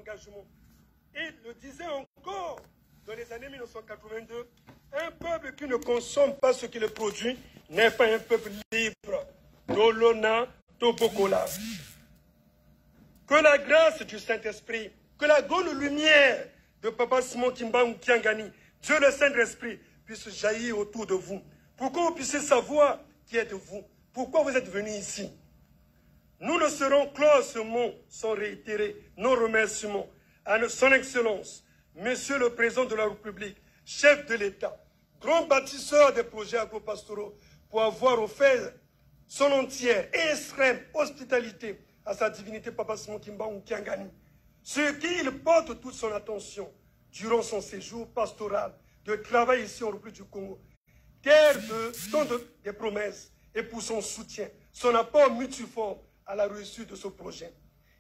engagement. Il le disait encore dans les années 1982, un peuple qui ne consomme pas ce qu'il produit n'est pas un peuple libre. Dolona Tobokola. Que la grâce du Saint-Esprit, que la grande lumière de Papa Simon Kimbangu Kiangani, Dieu le Saint-Esprit, puisse jaillir autour de vous. Pour que vous puissiez savoir qui êtes-vous, pourquoi vous êtes venu ici. Nous ne serons clos ce mot sans réitérer nos remerciements à son Excellence, Monsieur le Président de la République, chef de l'État, grand bâtisseur des projets agropastoraux, pour avoir offert son entière et extrême hospitalité à sa divinité Papa Simon Kimbangu Kiangani, ce qui il porte toute son attention durant son séjour pastoral de travail ici en République du Congo, terre de tant de, des promesses et pour son soutien, son apport multiforme à la réussite de ce projet.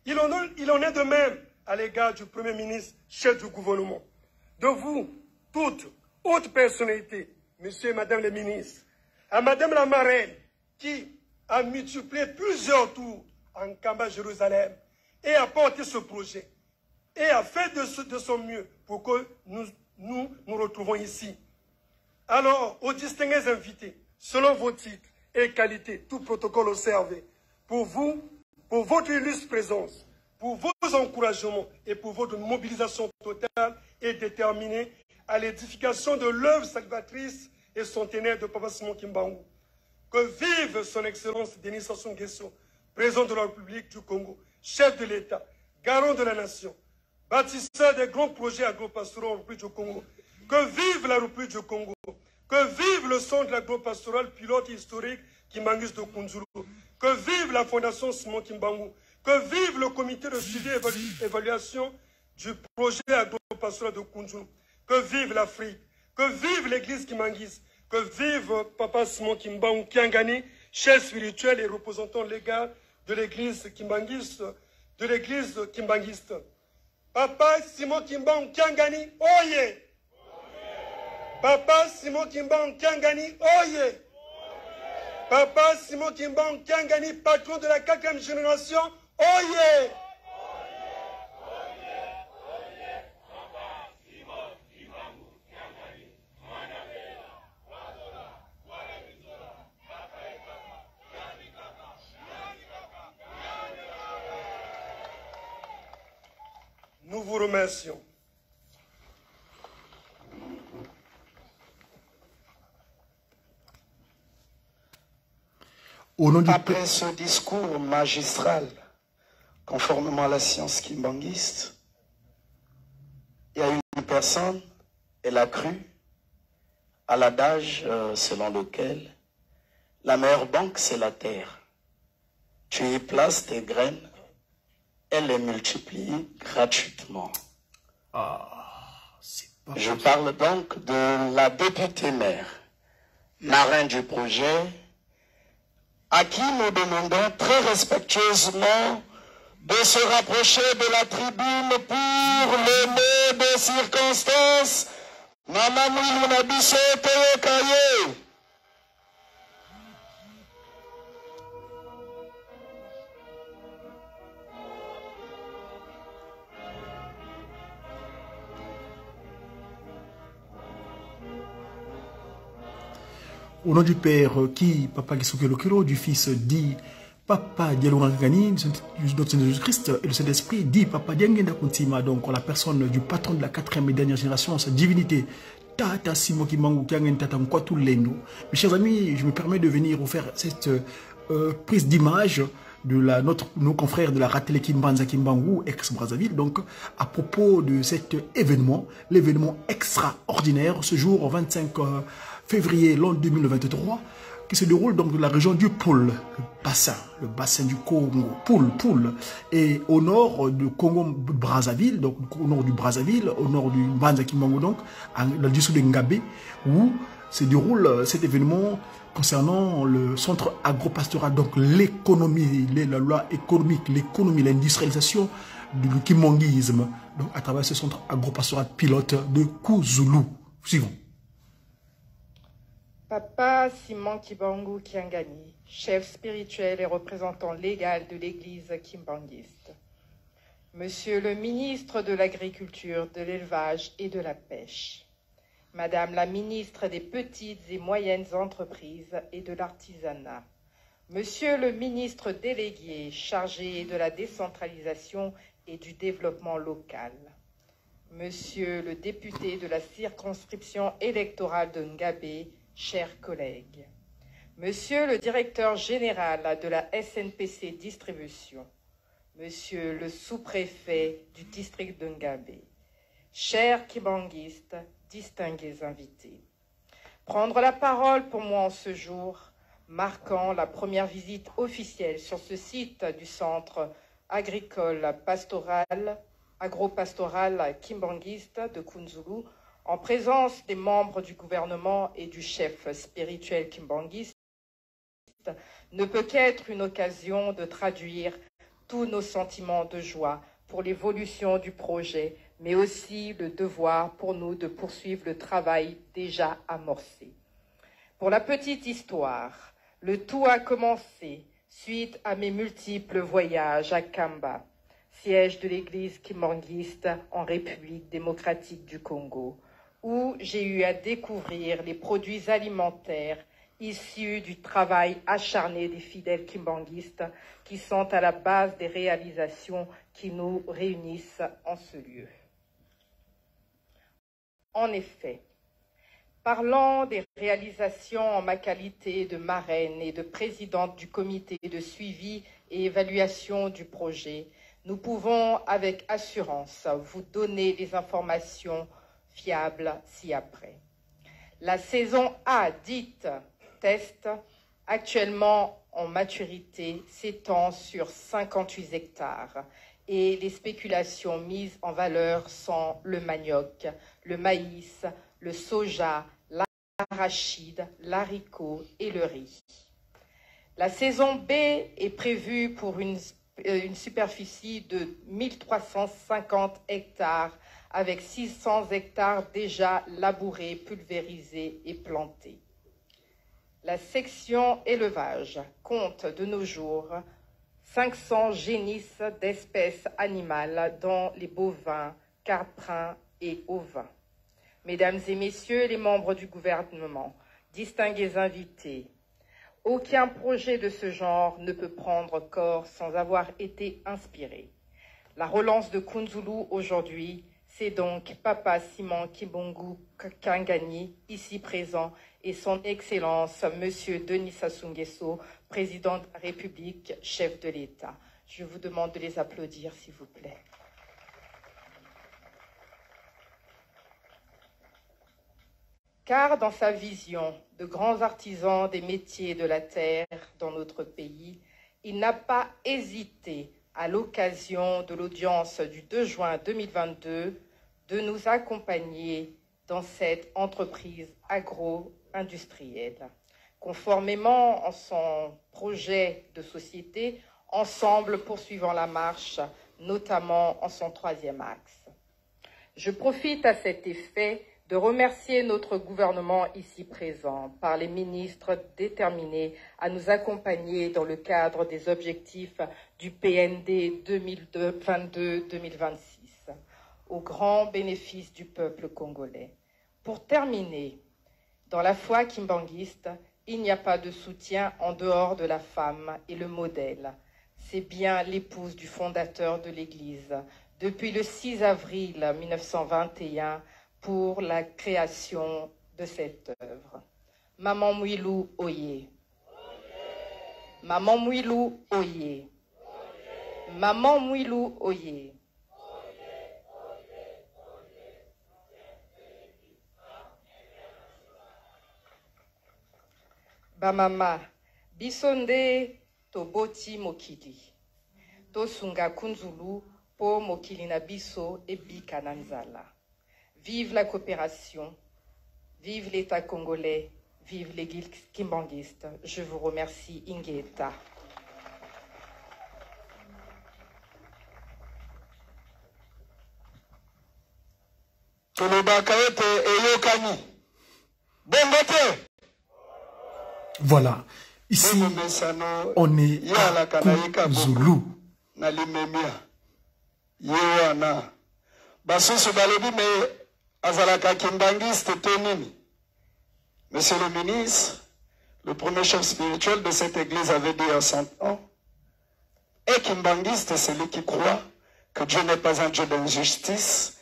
Il en, il en est de même à l'égard du Premier ministre, chef du gouvernement. De vous, toutes, hautes personnalités, monsieur et madame les ministres, à madame la marraine, qui a multiplié plusieurs tours en Kamba Jérusalem et a porté ce projet et a fait de, de son mieux pour que nous nous, nous retrouvons ici. Alors, aux distingués invités, selon vos titres et qualités, tout protocole observé, pour vous, pour votre illustre présence, pour vos encouragements et pour votre mobilisation totale et déterminée à l'édification de l'œuvre salvatrice et centenaire de Papa Simon Kimbangu. Que vive son Excellence Denis Sassou Nguesso, président de la République du Congo, chef de l'État, garant de la nation, bâtisseur des grands projets agro-pastoraux en République du Congo. Que vive la République du Congo. Que vive le centre agro-pastoral pilote historique Kimbangus de Kunzulu. Que vive la Fondation Simon Kimbangu. Que vive le comité de suivi et évaluation du projet agro-pastoral de Kunzulu. Que vive l'Afrique. Que vive l'église Kimbanguiste. Que vive Papa Simon Kimbangu Kiangani, chef spirituel et représentant légal de l'église Kimbanguiste, de l'église Kimbanguiste. Papa Simon Kimbangu Kiangani, oye! Papa Simon Kimbangu Kiangani, oye! Papa Simon Kimbangu Kiangani, patron de la quatrième génération, oye! Nous vous remercions. Au nom du Après ce discours magistral, conformément à la science kimbanguiste, il y a une personne, elle a cru à l'adage euh, selon lequel la meilleure banque, c'est la terre. Tu y places tes graines, elle les multiplie gratuitement. Ah, pas Je parle donc de la députée maire, marin du projet, à qui nous demandons très respectueusement de se rapprocher de la tribune pour le mot de circonstance. Mama Mwilu na biso toyoka ye. Au nom du Père qui, Papa Gisokelo du Fils dit Papa Dialungani, du notre Seigneur Jésus-Christ et le Saint-Esprit dit Papa Diangenda Kuntima, donc la personne du patron de la quatrième et dernière génération, sa divinité, Tata Simo Kimbangu Kiangani Tata Nkwatu Lendo. Mes chers amis, je me permets de venir vous faire cette euh, prise d'image de la, notre, nos confrères de la Ratele Kimbanza Kimbangu, ex-Brazzaville, donc à propos de cet événement, l'événement extraordinaire, ce jour 25 euh, février l'an 2023, qui se déroule donc dans la région du Poul, le bassin, le bassin du Congo, Poul, Poul, et au nord du Congo Brazzaville, donc au nord du Brazzaville, au nord du Mbanza Kimbangu, donc, dans le dessous de Ngabé, où se déroule euh, cet événement concernant le centre agropastoral, donc l'économie, la loi économique, l'économie, l'industrialisation du kimonguisme, donc à travers ce centre agropastoral pilote de Kouzoulou. Suivons. Papa Simon Kibangu Kiangani, chef spirituel et représentant légal de l'église kimbanguiste. Monsieur le ministre de l'Agriculture, de l'Élevage et de la Pêche, Madame la ministre des Petites et Moyennes Entreprises et de l'Artisanat, Monsieur le ministre délégué chargé de la décentralisation et du développement local, Monsieur le député de la circonscription électorale de Ngabé, chers collègues, Monsieur le directeur général de la SNPC Distribution, Monsieur le sous-préfet du district de Ngabé, chers kimbanguistes, distingués invités. Prendre la parole pour moi en ce jour, marquant la première visite officielle sur ce site du centre agricole pastoral, agropastoral kimbanguiste de Kunzulu, en présence des membres du gouvernement et du chef spirituel kimbanguiste, ne peut qu'être une occasion de traduire tous nos sentiments de joie pour l'évolution du projet, mais aussi le devoir pour nous de poursuivre le travail déjà amorcé. Pour la petite histoire, le tout a commencé suite à mes multiples voyages à Kamba, siège de l'église kimbanguiste en République démocratique du Congo, où j'ai eu à découvrir les produits alimentaires issus du travail acharné des fidèles kimbanguistes qui sont à la base des réalisations qui nous réunissent en ce lieu. En effet, parlant des réalisations en ma qualité de marraine et de présidente du comité de suivi et évaluation du projet, nous pouvons avec assurance vous donner les informations fiables ci-après. La saison A dite test, actuellement en maturité, s'étend sur 58 hectares et les spéculations mises en valeur sont le manioc, le maïs, le soja, l'arachide, l'haricot et le riz. La saison B est prévue pour une, une superficie de 1350 hectares avec 600 hectares déjà labourés, pulvérisés et plantés. La section élevage compte de nos jours 500 génisses d'espèces animales, dont les bovins, caprins et ovins. Mesdames et messieurs les membres du gouvernement, distingués invités, aucun projet de ce genre ne peut prendre corps sans avoir été inspiré. La relance de Kunzulu aujourd'hui, c'est donc Papa Simon Kimbangu Kiangani, ici présent, et son Excellence Monsieur Denis Sassou Nguesso, président de la République, chef de l'État. Je vous demande de les applaudir, s'il vous plaît. Car dans sa vision de grands artisans des métiers de la terre dans notre pays, il n'a pas hésité, à l'occasion de l'audience du 2 juin 2022, de nous accompagner dans cette entreprise agro-industrielle. Conformément à son projet de société, ensemble poursuivant la marche, notamment en son troisième axe. Je profite à cet effet de remercier notre gouvernement ici présent par les ministres déterminés à nous accompagner dans le cadre des objectifs du PND 2022-2026, au grand bénéfice du peuple congolais. Pour terminer, dans la foi kimbanguiste, il n'y a pas de soutien en dehors de la femme et le modèle. C'est bien l'épouse du fondateur de l'Église, depuis le 6 avril 1921, pour la création de cette œuvre. Maman Mouilou Oye. Maman Mouilou Oye. Maman Mouilou Oye. Bamama, biso nde toboti mokili. Tosunga Kunzulu po mokili na biso ebika na nzala. Vive la coopération, vive l'État congolais, vive l'église kimbanguiste. Je vous remercie, Ingeta. Tolobaka ete eyokani bongo te. Voilà. Ici, on est à Zulu. Na limemia. Ye wana. Basusu balobi mais azalaka kimbanguiste to nini? Monsieur le ministre, le premier chef spirituel de cette église avait dit en son temps, et kimbanguiste, celui qui croit que Dieu n'est pas un Dieu d'injustice,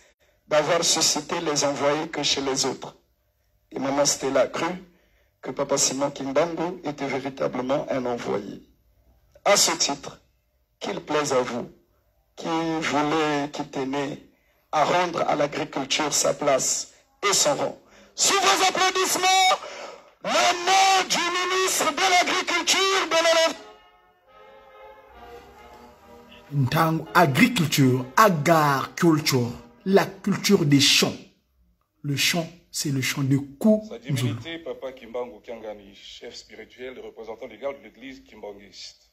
d'avoir suscité les envoyés que chez les autres. Et maman Stella a cru que papa Simon Kimbangu était véritablement un envoyé. À ce titre, qu'il plaise à vous, qui voulez, qui tenez à rendre à l'agriculture sa place et son rang. Sous vos applaudissements, le nom du ministre de l'Agriculture, de l'Élevage. Ntango agriculture, agar culture, la culture des champs. Le champ, c'est le champ de Sa Kunzulu. divinité, Papa Kimbangu Kiangani, chef spirituel et représentant légal de l'église kimbanguiste.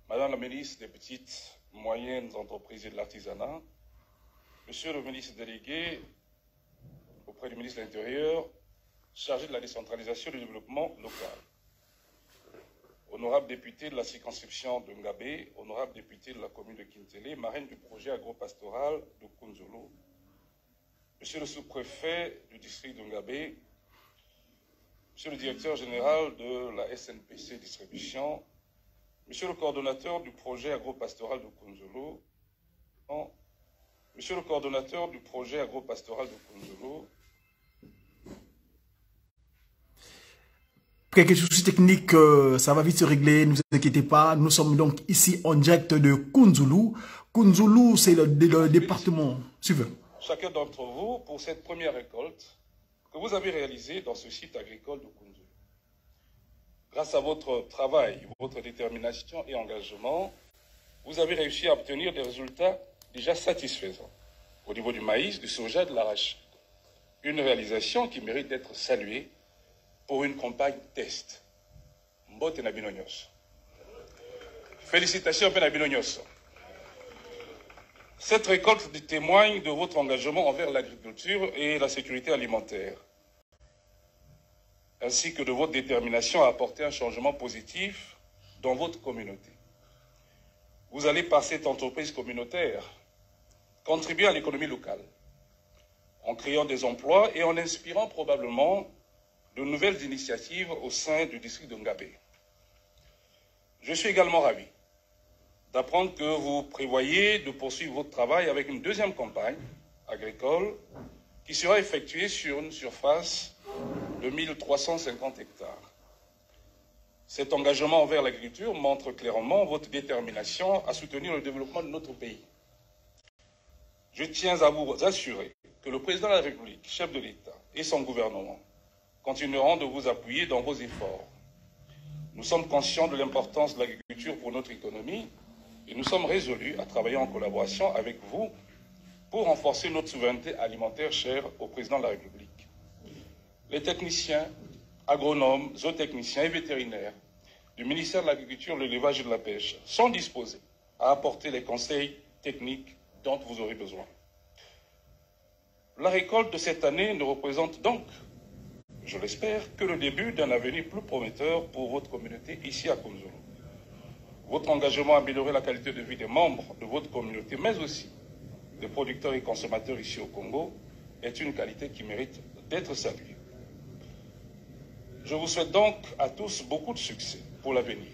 Madame la ministre des Petites, Moyennes Entreprises et de l'Artisanat, Monsieur le ministre délégué auprès du ministre de l'Intérieur, chargé de la décentralisation et du développement local, honorable député de la circonscription de Ngabé, honorable député de la commune de Kintélé, marraine du projet agropastoral de Kunzulu, monsieur le sous-préfet du district de Ngabé, monsieur le directeur général de la SNPC Distribution, monsieur le coordonnateur du projet agropastoral de Kunzulu, monsieur le coordonnateur du projet agropastoral de Kunzulu. Quelques soucis techniques, ça va vite se régler, ne vous inquiétez pas. Nous sommes donc ici en direct de Kunzulu. Kunzulu, c'est le département. Suivez. Chacun d'entre vous pour cette première récolte que vous avez réalisée dans ce site agricole de Kunzulu. Grâce à votre travail, votre détermination et engagement, vous avez réussi à obtenir des résultats déjà satisfaisants au niveau du maïs, du soja, de l'arachide. Une réalisation qui mérite d'être saluée pour une campagne test. Mbote na bino nyonso. Félicitations pe na bino nyonso. Cette récolte témoigne de votre engagement envers l'agriculture et la sécurité alimentaire, ainsi que de votre détermination à apporter un changement positif dans votre communauté. Vous allez, par cette entreprise communautaire, contribuer à l'économie locale, en créant des emplois et en inspirant probablement de nouvelles initiatives au sein du district de Ngabé. Je suis également ravi d'apprendre que vous prévoyez de poursuivre votre travail avec une deuxième campagne agricole qui sera effectuée sur une surface de 1350 hectares. Cet engagement envers l'agriculture montre clairement votre détermination à soutenir le développement de notre pays. Je tiens à vous assurer que le président de la République, chef de l'État et son gouvernement continueront de vous appuyer dans vos efforts. Nous sommes conscients de l'importance de l'agriculture pour notre économie et nous sommes résolus à travailler en collaboration avec vous pour renforcer notre souveraineté alimentaire chère au président de la République. Les techniciens, agronomes, zootechniciens et vétérinaires du ministère de l'Agriculture, de l'Élevage et de la Pêche sont disposés à apporter les conseils techniques dont vous aurez besoin. La récolte de cette année ne représente donc, je l'espère, que le début d'un avenir plus prometteur pour votre communauté ici à Kunzulu. Votre engagement à améliorer la qualité de vie des membres de votre communauté, mais aussi des producteurs et consommateurs ici au Congo, est une qualité qui mérite d'être saluée. Je vous souhaite donc à tous beaucoup de succès pour l'avenir.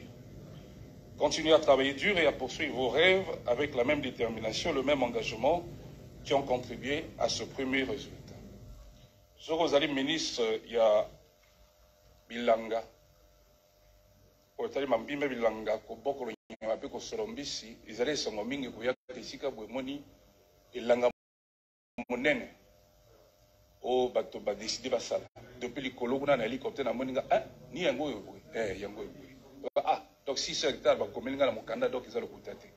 Continuez à travailler dur et à poursuivre vos rêves avec la même détermination, le même engagement qui ont contribué à ce premier résultat. Soki ozali ministre ya bilanga, oyo etali mambimbe bilanga, kobokolo nyama mpe kosolo mbisi, ezali esengo mingi koyaka esika boye emoni elanga monene oyo bato badécider basala depuis likolo kuna na hélicoptère. Namoni nga ah, ni yango oyo boye, yango oyo boye, ah, donc 6 hectare bakomeli nga na mokanda, donc eza lokuta te.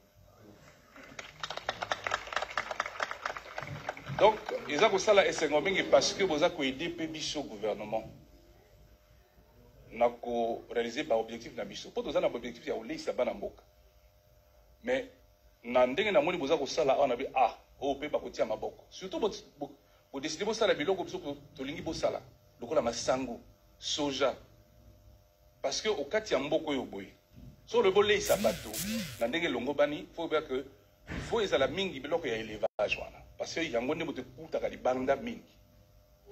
Donc eza kosala esengo mingi parce que boza koaider mpe biso gouvernement na koréaliser baobjectif na biso, mpo toza na baobjectif ya koleisa bana mboka. Mais na ndenge namoni boza kosala awa na bi, ah, oyo mpe bakotia maboko, surtout bodécider bosala biloko biso tolingi bosala lokola masango, soja, parce que okati ya mboka oyo boye, so olobi boleisa bato na ndenge elongo bani, faut oyeba que Il faut ezala mingi biloko ya elevage wana parce que yango nde moto ekutaka libanda mingi.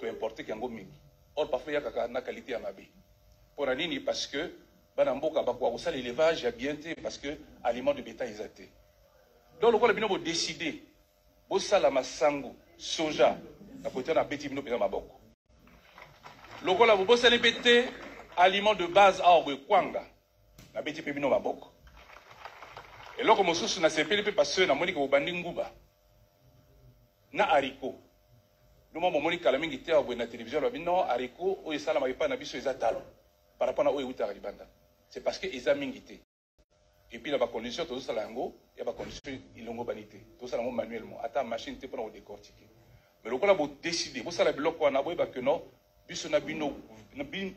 To importer yango mingi. Or parfois eyakaka na qualité ya mabe. Pona nini? Parce que bana mboka bakoka kosala elevage ya bien te parce que aliment de bétail eza te. Donc lokola bino bo décider bosala masangu, soja, na kotia na beti bino penza maboko. Lokola bobosani pe te aliment de base awa boye kwanga, nabeti pe bino maboko. Eloko mosusu nasepeli pe parce que namoni ke bobandi nguba na haricot. Bino moko bomoni kala mingi te awa boye na television balobi non haricot oyo esalamaka epai na biso eza talo par rapport na oyo ewutaka libanda. C'est parce que eza mingi te. Et puis na ba conditions tozo sala yango ya ba conditions elongobani te. Tozo sala yango manuellement, ata machine te pona ko decortiquer. Mais lokola bo decider bosala biloko wana, boyeba que non biso na bino,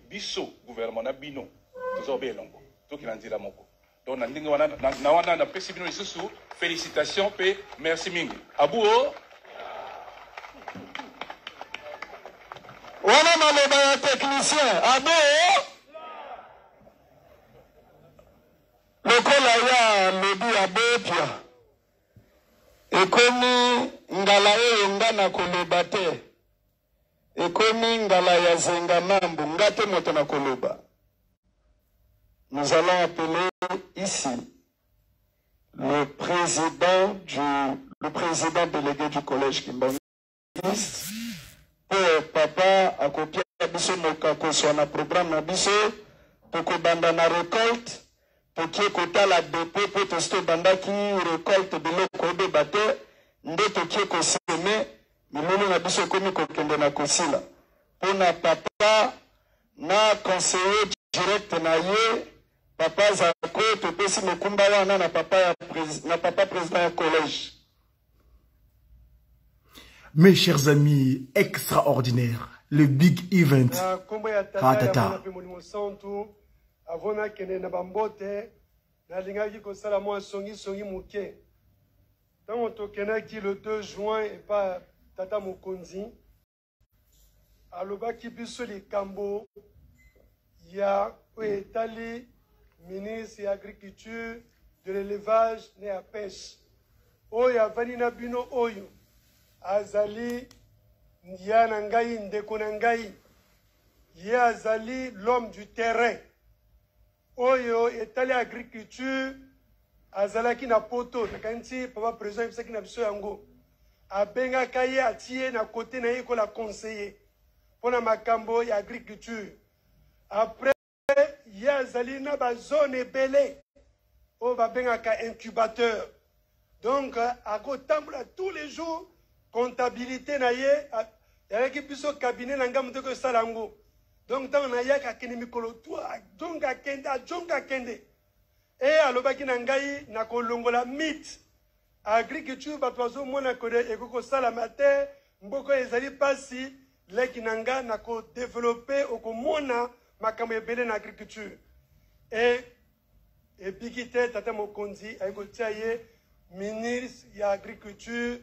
biso gouvernement na bino toza obe elongo, tokende na nzela moko. Donc na ndenge wana, na wana napesi bino lisusu felicitations pe merci mingi. Abuo. Wana maloba ya technicien abuo. Lokola ya alobi abopia ekomi ngala oyo nga na koloba te ekomi ngala ya zenga mambu nga te moto na koloba. Nous allons appeler ici le président du le président délégué du collège Kimbangu. Po papa akopia biso mokakoswa na programme na biso, tokobanda na recolte, tokie kotala depot po tosi tobandaki recolte biloko ebeba te, nde tokie koseme, milulu na biso ekomi kokende na kosila. Po na papa na conseiller direct na ye papa Zako, topesi mokumba wana na papa ya na papa president ya collège. Mes chers amis, extraordinaire, le big event. Na kombo ya tata ya Ratata. mwana mpe molimo santu, avant nakende na bambote, nalingaki kosala mwa songisongi moke. Ntango tokendaki le 2 juin epa tata mokonzi, Alobaki biso likambo ya oyo etali ministre ya agriculture, de l'elevage na ya pêche. Oyo avandi na bino oyo azali ya na ngai, ndeko na ngai, ye azali l'homme du terrain. Oyo etali agriculture azalaki na poto, nakanisi papa president ayebisaki na biso yango, abengaka ye atie ye na kote na ye kola conseiller mpo na makambo ya agriculture. Après ye azali na ba zone ebele oyo babengaka incubateur, donc akotambola tous les jours comptabilité na ye yayaki biso cabinet na ngai moto ekosala yango. Donc ntango nayaka akende mikolo tu ajonga akende ajonga akende e alobaki na ngai nakolongola mythe agriculture bato bazomona kode ekoki kosalama te, mboka ezali mpasi, leki na nga nakodevelope okomona makambo ebele na agriculture. E ebiki te, tata mokonzi ayi kotia ye ministre ya agriculture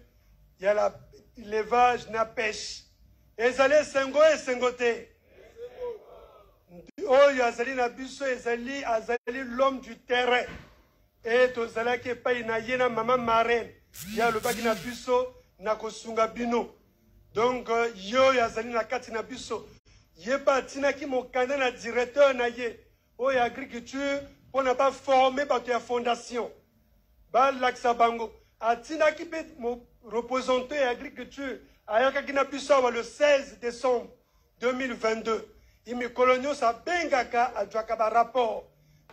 ya la élevage na pêche. Ezali esengo esengo te oyo azali na biso, ezali azali l'homme du terrain. E tozalaki epai na ye na mama marraine, ye alobaki na biso na kosunga bino. Donc ye oyo azali na kati na biso, ye mpe atinaki mokanda na directeur na ye oyo ya agriculture mpo na baforme bato ya fondation balakisa bango. Atindaki mpe représentant ya agriculture ayakaki na biso awa le 16 décembre 2022. Imikolo nyonso abengaka azwaka ba rapport.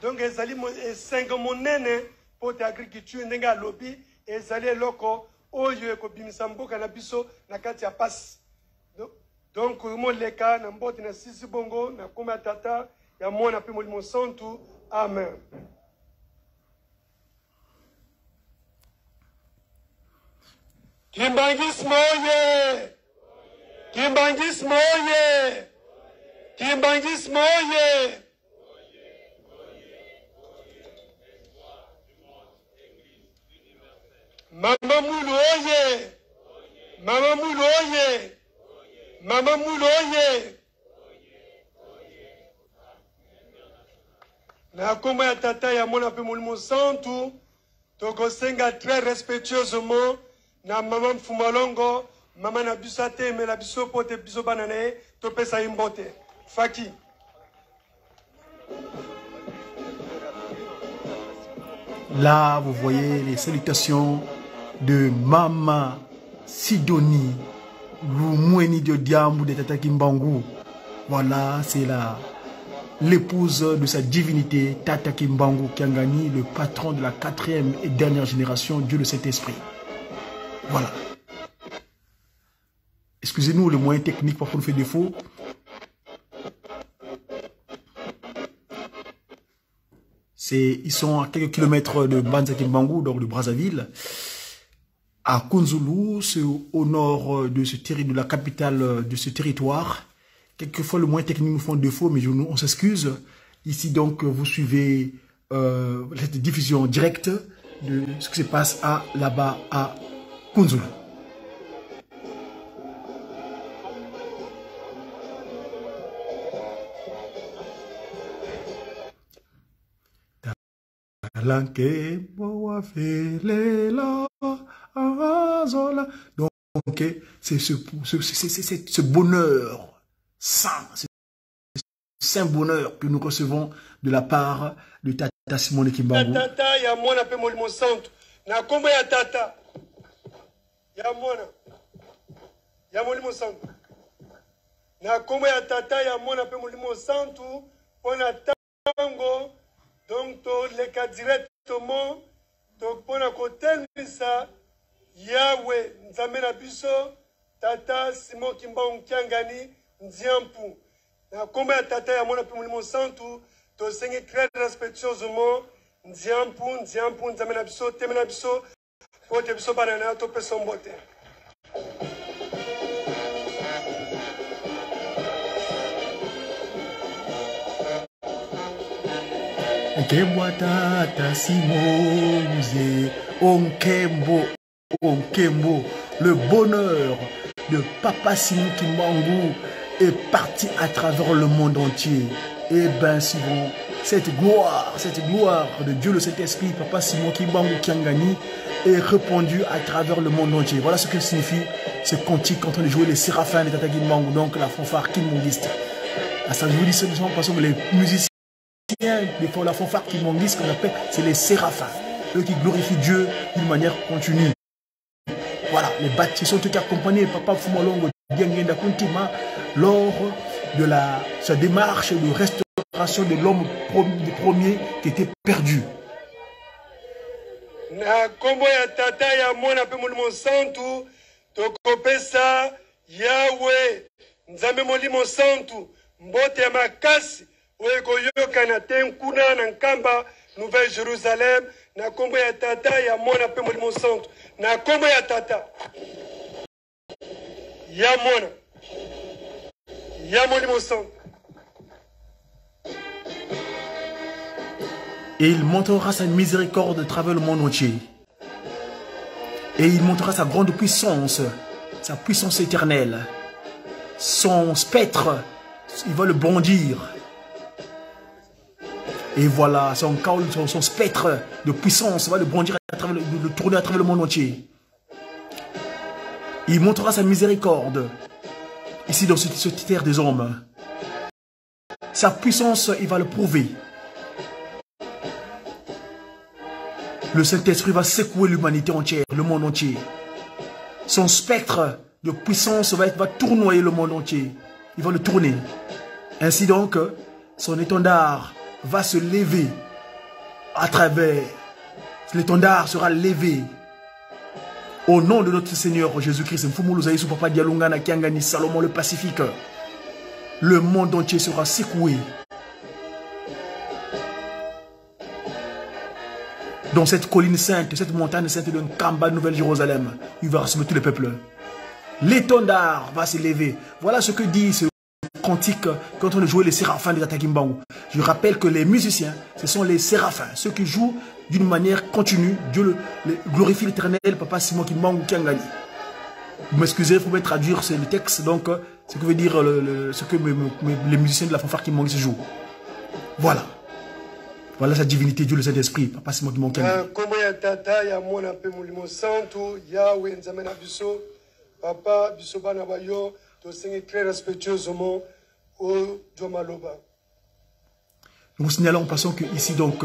Donc ezali esengo monene mpo te agriculture ndenge alobi ezali eloko oyo ekobimisa mboka na biso na kati ya pasi. Donc moleka na mbote na sisi bongo na kombo ya tata ya mwana mpe molimo santu. Amen. Kimbanguisme oye! Kimbanguisme oye! Kimbanguisme oye! Mama Mulu oye! Mama Mulu oye! Mama Mulu oye! Na kombo ya tata ya mwana mpe molimo santu. Tokosenga très respectueusement na mama Mfumalongo, mama na biso atemela biso mpo te biso bana na ye topesa ye mbote. Faki. Là, vous voyez les salutations de Mama Sidonie, Lumweni de Diambu de Tata Kimbangu. Voilà, c'est la l'épouse de sa divinité, Tata Kimbangu Kiangani, le patron de la quatrième et dernière génération, Dieu le Saint-Esprit. Voilà. Excusez-nous, le moyen technique parfois nous fait défaut. Ils sont à quelques kilomètres de Mbanza Kimbangu, donc de Brazzaville, à Kunzulu, c'est au nord de ce de la capitale de ce territoire. Quelquefois, le moyen technique nous font défaut, mais nous, on s'excuse. Ici, donc, vous suivez cette diffusion directe de ce qui se passe là-bas à Kunzulu. Donc, c'est ce bonheur saint, ce saint bonheur que nous recevons de la part de Tata Simone Kimbangu. Tata ya mwana pe molimo santu. Na kombo ya tata ya mwana ya molimo santu. Na kombo ya tata ya mwana pe molimo santu pona tango donc to leka directement to pona kotelisa Yahweh Nzambe na biso Tata Simon Kimbangu Kiangani Nziampu. Na kombo ya tata ya mwana pe molimo santu tosengi très respectueusement Nziampu Nziampu Nzambe na biso teme na biso po te biso bana na yo topesa mbote. Nkembo tata Simon Onkembo, Onkembo, le bonheur de Papa Simon Kimbangu est parti à travers le monde entier. Et ben Simon, cette gloire de Dieu le Saint-Esprit, Papa Simon Kimbangu Kiangani, est répandue à travers le monde entier. Voilà ce que signifie ce cantique en train de jouer les séraphins de Tata Kimbangu, donc la fanfare kimbangiste. À ça, je vous dis simplement parce que les musiciens, des fois la fanfare kimbangiste qu'on appelle, c'est les séraphins, eux qui glorifient Dieu d'une manière continue. Voilà, les bâtisses sont tous accompagnés, Papa Fumalongo, Diangenda Kuntima, lors de sa démarche de restauration de l'homme premier qui était perdu. Na kombo ya tata ya mwana pe molimo santu tokopesa Yahweh Nzambe molimo santu mbote ya makasi oyo ekoyokana te nkuna na Nkamba Nouvelle Jérusalem na kombo ya tata ya mwana pe molimo santu na kombo ya tata ya mwana ya molimo santu. Et il montrera sa miséricorde à travers le monde entier. Et il montrera sa grande puissance, sa puissance éternelle. Son spectre, il va le brandir. Et voilà, son spectre de puissance va le brandir à travers le tourner à travers le monde entier. Il montrera sa miséricorde ici dans cette terre des hommes. Sa puissance, il va le prouver. Le Saint-Esprit va secouer l'humanité entière, le monde entier. Son spectre de puissance va tournoyer le monde entier. Il va le tourner. Ainsi donc, son étendard va se lever à travers. L'étendard sera levé. Au nom de notre Seigneur Jésus-Christ, Mfumu Luzaïsou, Papa Dialungana, Kiangani, Salomon le Pacifique, le monde entier sera secoué. Dans cette colline sainte, cette montagne sainte de Nkamba, Nouvelle-Jérusalem, il va rassembler tous les peuples. L'étendard va s'élever. Voilà ce que dit ce cantique quand on jouait les séraphins de Tata Kimbangu. Je rappelle que les musiciens, ce sont les séraphins, ceux qui jouent d'une manière continue. Dieu le glorifie l'Éternel, Papa Simon Kimbangu Kiangani. Vous m'excusez, il faut bien traduire le texte, donc ce que veut dire ce que les musiciens de la fanfare Kimbangu se jouent. Voilà. Voilà sa divinité, Dieu le Saint-Esprit, Papa Simon Kimbangu Kiangani. ya Tata, ya Mwana mpe Molimo Santu, Yawe Nzambe na biso, Papa, biso bana ba yo, tosengi très respectueusement ozwa maloba. Nous vous signalons en passant que ici, donc,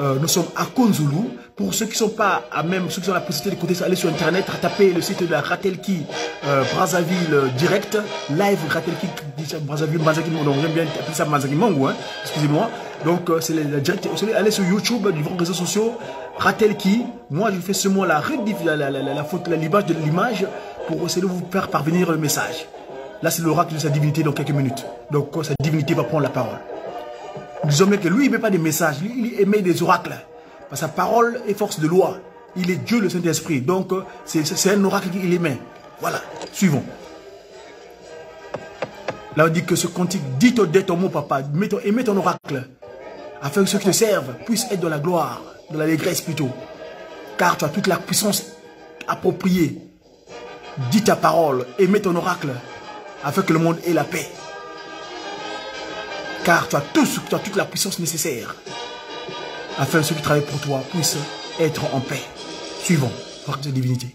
nous sommes à Konzulu. Pour ceux qui ne sont pas à même, ceux qui ont la possibilité d'écouter ça, allez sur Internet, tapez le site de la Ratelki Brazzaville direct, live Ratelki Brazzaville, Mbanza Kimbangu. Donc, j'aime bien appeler ça Mbanza Kimbangu, hein, excusez-moi. Donc, c'est la direct. Vous allez aller sur YouTube, différents réseaux sociaux, Ratelki. Moi, je fais seulement la rediff, la, la, la, la, la faute, la, l'image de l'image pour essayer de vous faire parvenir le message. Là, c'est l'oracle de sa divinité dans quelques minutes. Donc, sa divinité va prendre la parole. Nous disons bien que lui, il ne met pas des messages, lui, il émet des oracles. Parce que sa parole est force de loi. Il est Dieu le Saint-Esprit. Donc, c'est un oracle qu'il émet. Voilà, suivons. Là, on dit que ce cantique, dis ton mot, papa, émets ton oracle, afin que ceux qui te servent puissent être dans la gloire, dans l'allégresse plutôt. Car tu as toute la puissance appropriée. Dis ta parole, émets ton oracle, afin que le monde ait la paix. Car tu as tout ce, tu as toute la puissance nécessaire, afin que ceux qui travaillent pour toi puissent être en paix. Suivons, voir cette divinité.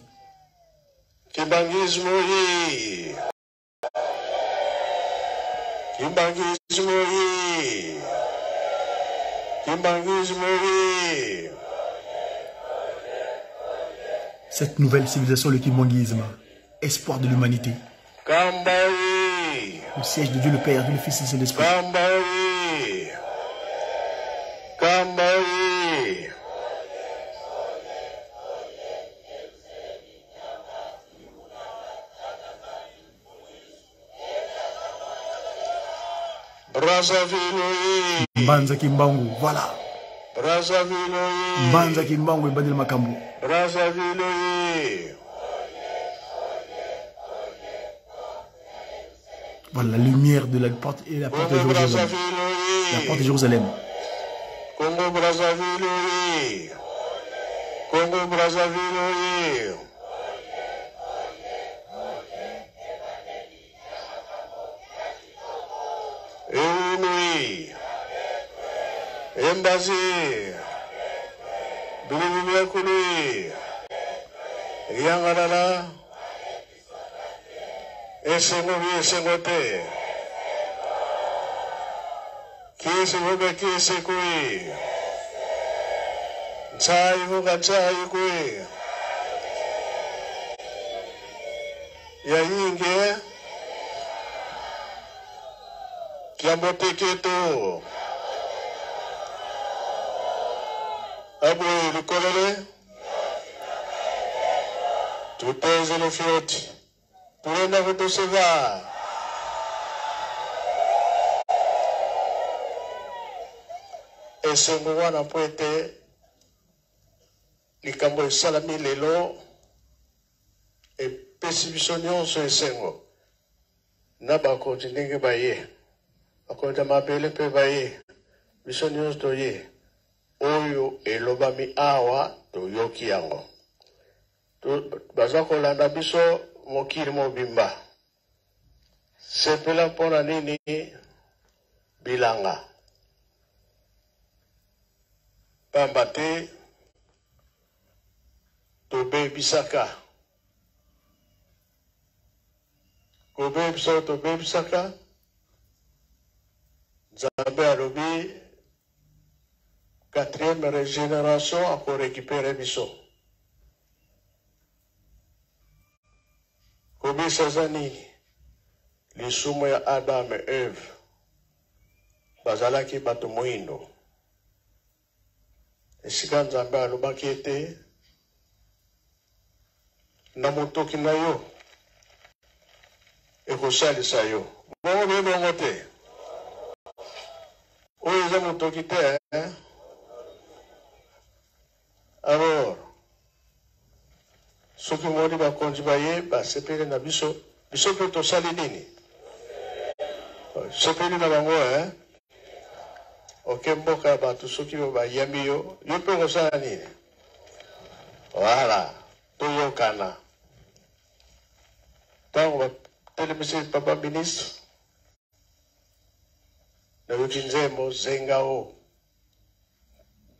Kimbanguisme, oui. Kimbanguisme, oui. Kimbanguisme, oui. Cette nouvelle civilisation, le kimbanguisme, espoir de l'humanité. Kambayi. Le siège de Dieu le Père, Dieu le Fils et le Saint-Esprit. Kambayi. Kambayi. Brazzaville. Mbanza Kimbangu, voilà. Brazzaville. Mbanza Kimbangu et Badil Makambo. Brazzaville. Voilà la lumière de la porte et la porte de Congo Jérusalem. Brazzaville. La porte de Jérusalem. Congo Brazzaville. Congo Brazzaville. Eunui. Embassy. Bilibili. Yangalala. Esengo bi esengo te. Kisi vuka kisi kui. Ntsai vuka ntsai kui. Ya yinge. Kiambote keto. Abwe lukolele. Tuteze le fioti. Tulenda kutuseva. Esengo wana po ete likambo esalami lelo epesi biso nyonso esengo na bakonzi ndenge baye, bakonzi ya mabele mpe baye, biso nyonso toye. Oyo elobami awa toyoki yango. Baza kolanda biso mokili mobimba. Sepela mpona nini bilanga. Pamba te tobebisaka. Kobebisa tobebisaka. Nzambe alobi 4e régénération akorécupérer biso. Kobisa eza nini? Lisumu ya Adam et Ève bazalaki bato moyindo. Esika Nzambe alobaki ete na motoki na yo ekosalisa yo. Bongo be bongo te. Oyo eza motoki te, hein? Alors, soki omoni bakonzi baye basepeli na biso, biso mpe tosali nini? Sepeli na bango, hein? Oke mboka ya bato soki bayambi yo, yo mpe okosala nini? Voilà, toyokana. Ntango batelemisi papa ministre, nayoki nzembo zengao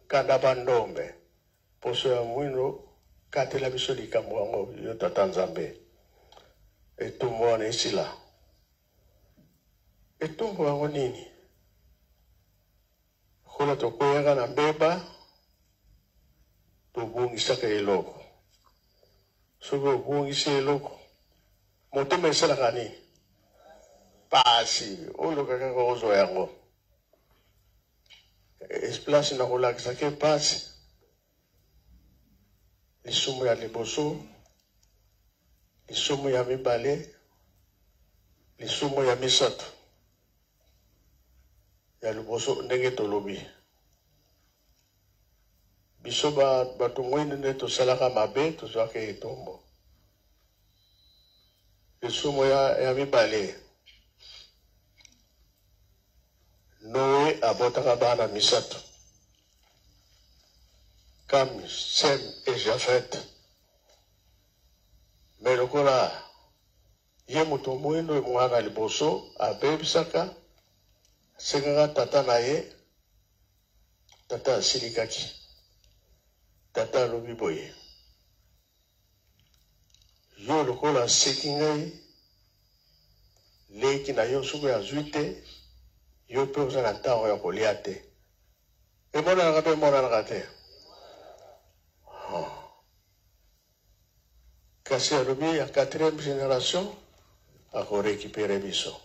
kanda bandombe. Poso ya mwindo, katela biso likambo yango, yo Tata Nzambe. Etumbu wana esila. Etumbu yango nini? Lokola tokweyaka na mbeba, tobungisaka eloko. Soki obungisi eloko, motema esalaka nini? Pasi. Oluka kaka ozwa yango. Place na kolakisa ke pasi. Lisumu ya liboso, lisumu ya mibale, lisumu ya misato. Ya liboso ndenge tolobi, biso ba bato mwindu nde tosalaka mabe, tozwaka etumbu. Lisumu ya mibale, Noe abotaka bana misato, Kam, Sem et Jafet. Mais lokola ye moto mwindo mwana liboso abebisaka, asengaka tata na ye, tata asilikaki. Tata alobi boye, yo lokola aseki ngai, leki na yo soki azwi te, yo mpe oza na ntango ya kolia te. Emonanaka mpe emonanaka te. Kasi alobi ya quatrième génération ako récupérer biso.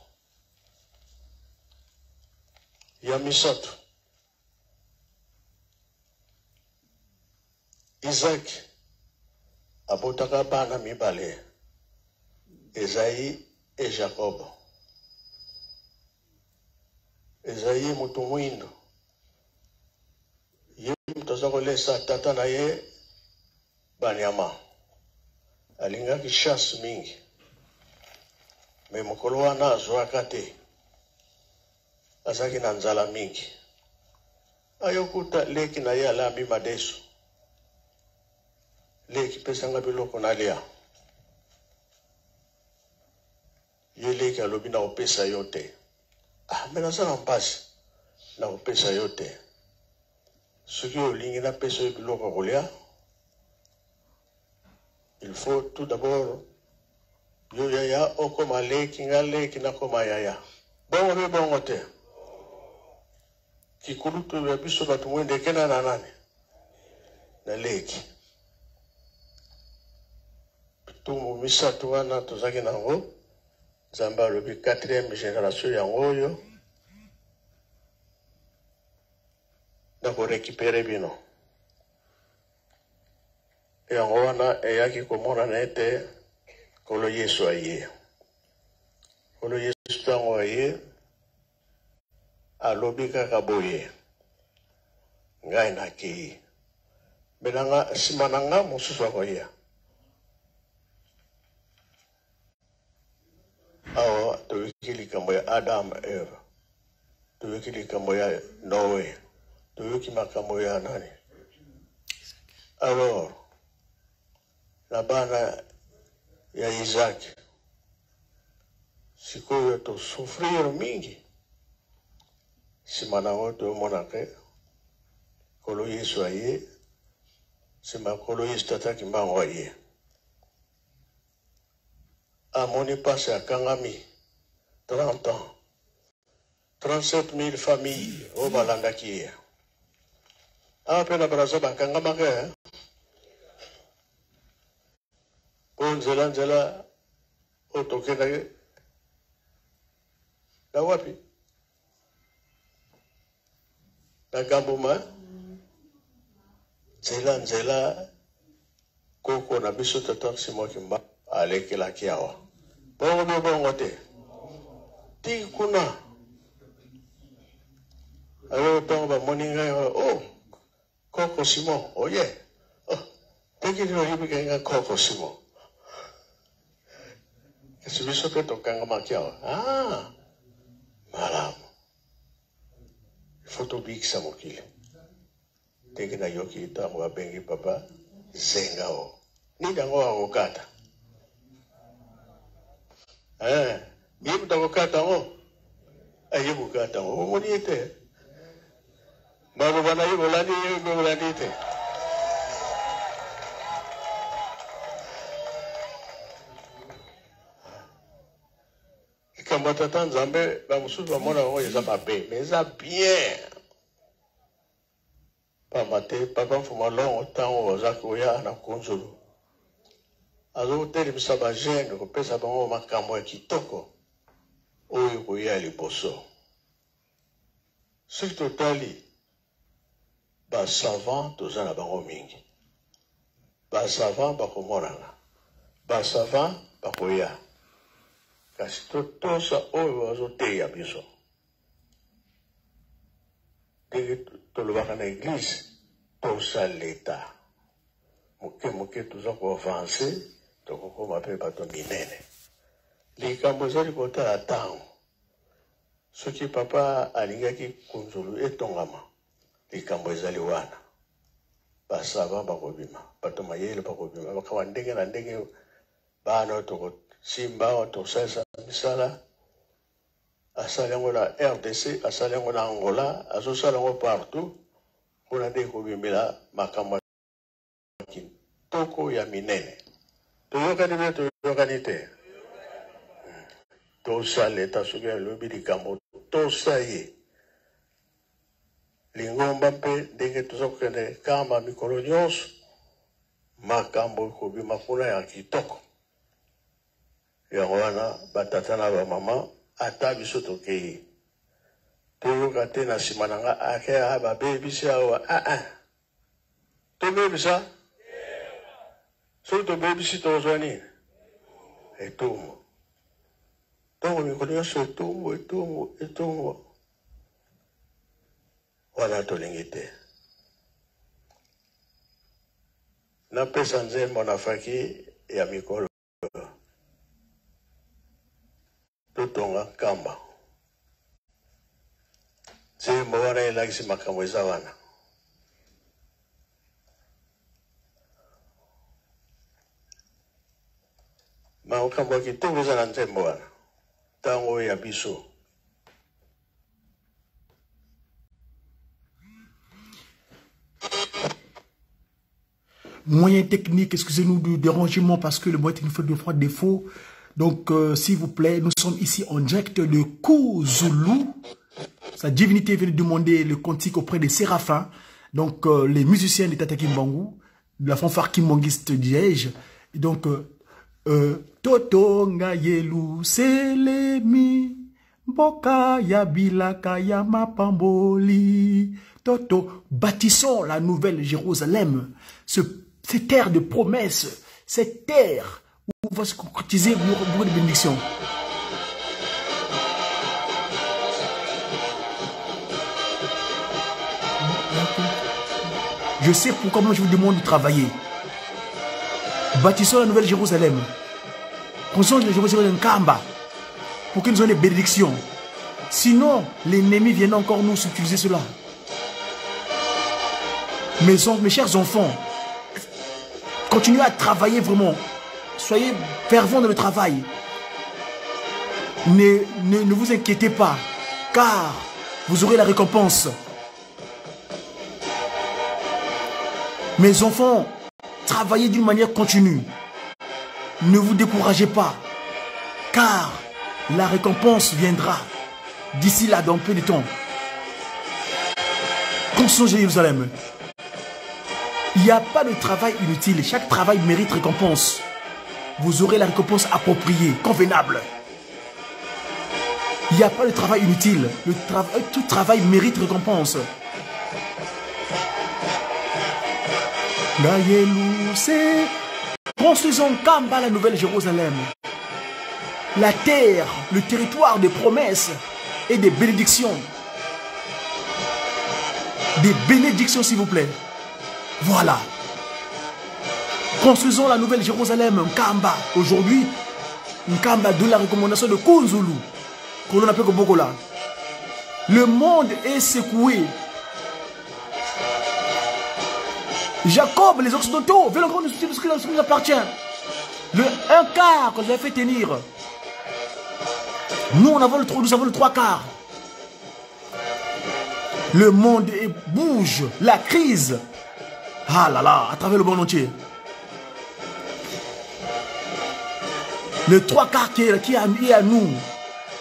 Ya misato, Isaac abotaka bana mibale, Esaïe et Jacob. Esaïe moto mwindo, ye moto aza kolesa tata na ye banyama, alingaki chasse mingi, me mokolo wana azwaka te, azalaki na nzala mingi. Ayokuta leki na ye alambi madesu, leki pesanga biloko nalia. Ye leki alobi na kopesa yo te. Ah, me naza na mpasi, na kopesa yo te. Soki olingi napesa yo biloko ya kolia, il faut tout d'abord yo yaya okoma leki, nga leki nakoma yaya. Bongo be bongo te. Kikulutu ya biso bato mwende ekenda na nani? Na leki. Bitumbu misato wana tozalaki nango, Nzambe alobi quatrième génération yango oyo nako récupérer bino. Yango wana eyaki komonana ete Nkolo Yesu aye. Nkolo Yesu ntango aye, alobi kaka boye, ngai nakei, me nanga nsima na nga mosusu akoya. Awa toyoki likambo ya Adam Eve, toyoki likambo ya Noe, toyoki makambo ya nani. Alors na bana ya Isaac sikoyo tosouffrir mingi, nsima nango tomona ke Nkolo Yesu aye, nsima Nkolo Yesu Tata Kimbangu aye, amoni mpasi, akangami 30 ans, 37 000 familles oyo balandaki ye. Awa mpe na Brazza bakangamaka po nzela nzela oyo tokendaki na wapi, na Gamboma, nzela nzela koko na biso tata Simon Kimbangu alekelaki awa. Bongo be bongo te, ti kuna ayo ntango bamoni ngai, oh koko Simon oye, oh ndenge nini oyebi ngai koko Simon? Kasi biso mpe tokangamaki awa. Ah, malamu, il faut tobikisa mokili. Ndenge nayoki ntango babengi papa Zenga o nini yango akokata, ye moto akokata yango, aye kokata yango, omoni ye te, maloba na ye bolandi ye, bolandi te. Likambo ya Tata Nzambe, bamosusu bamona yango eza mabe, mais eza bien. Pamba te Papa Mfuma Longo tango aza koya na Kunzulu, azokotelemisa ba jeunes, kopesa bango makambo ya kitoko oyo ekoya liboso. Soki totali ba savants toza na bango mingi. Ba savants bakomonana, ba savants bakoya, kasi totosa oyo bazoteya biso. Ndenge tolobaka na eglise, tosa leta. Moke moke toza ko avancer, tokokoma pe bato minene. Likambo ezali kotala tango. Soki papa alingaki kunzulu etongama, likambo ezali wana. Ba savants bakobima, bato mayele bakobima, makambo ya ndenge na ndenge, bana oyo tokosimba awa, tokosalisa misala. Asali yango na rdc, asali yango na Angola, azosala yango partout. Kuna nde ekobimela makambo ya kitoko ya minene. Toyokani be toyokani te? Tosa leta soki alobi likambo, tosa ye. Lingomba mpe ndenge toza kokende kamba mikolo nyonso, makambo ekobima kuna ya kitoko. Yango wana ba tata na ba mama ata biso tokeyi toyoka te na sima na nga ake ah babebisi awa ah ah tobebisa soki tobebisi tokozwa nini etumbu ntango mikolo nyonso etumbu etumbu etumbu wana tolingi te napesa nzembo na faki ya mikolo Totonga Nkamba. Nzembo wana elakisi makambo eza wana. Makambo ya kitoko eza na nzembo wana. Ntango oyo ya biso. Moyen technique, excusez-nous du dérangement parce que le moyen technique fait deux fois défaut. Donc, s'il vous plaît, nous sommes ici en direct de Kunzulu. Sa divinité vient de demander le cantique auprès des séraphins. Donc, les musiciens de Tata Kimbangu, de la fanfare kimbanguiste Liège. Et donc, Totonga Yelusalemi, Mboka ya bilaka ya mapamboli. Toto, bâtissons la nouvelle Jérusalem, cette terre de promesses, cette terre où va se concrétiser beaucoup de bénédictions. Je sais pourquoi moi je vous demande de travailler. Bâtissons la nouvelle Jérusalem. Construisons la Jérusalem Nkamba pour que nous ayons des bénédictions. Sinon, l'ennemi vient encore nous utiliser cela. Mes chers enfants, continuez à travailler vraiment. Soyez fervents dans le travail. Ne vous inquiétez pas, car vous aurez la récompense. Mes enfants, travaillez d'une manière continue. Ne vous découragez pas, car la récompense viendra d'ici là, dans peu de temps. Construisons Jérusalem. Il n'y a pas de travail inutile. Chaque travail mérite récompense. Vous aurez la récompense appropriée, convenable. Il n'y a pas de travail inutile. Tout travail mérite récompense. Construisons Kamba, la nouvelle Jérusalem. La terre, le territoire des promesses et des bénédictions. Des bénédictions, s'il vous plaît. Voilà. Construisons la nouvelle Jérusalem, Nkamba. Aujourd'hui, Nkamba donne la recommandation de Kunzulu, que l'on appelle Bokola. Le monde est secoué. Jacob, les Occidentaux, veulent encore nous suivre ce qui nous appartient. Le un quart que j'avais fait tenir. Nous, nous avons le 3/4. Le monde bouge, la crise. Ah là là, à travers le monde entier. Le 3/4 qui est à nous.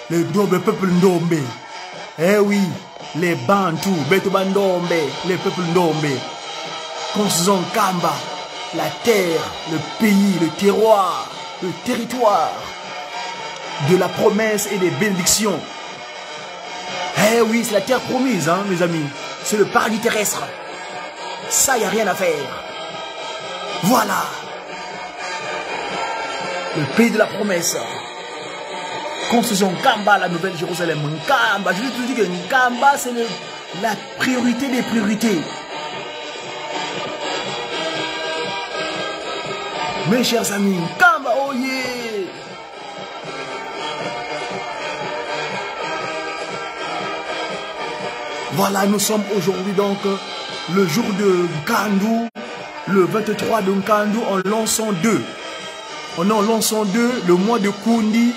Le Ndombe, peuple Ndombe. Eh oui, les Bantous, Beto Ndombe, les peuples Ndombe. Construisons Kamba, la terre, le pays, le terroir, le territoire de la promesse et des bénédictions. Eh oui, c'est la terre promise, hein, mes amis. C'est le paradis terrestre. Ça, il n'y a rien à faire. Voilà. Le pays de la promesse. Construisons Nkamba, la nouvelle Jérusalem. Nkamba, je te dis que Nkamba, c'est la priorité des priorités. Mes chers amis, Nkamba, oh yeah! Voilà, nous sommes aujourd'hui donc le jour de Nkandu, le 23 de Nkandu en l'an 102. On est en l'an 102, le mois de Kundi,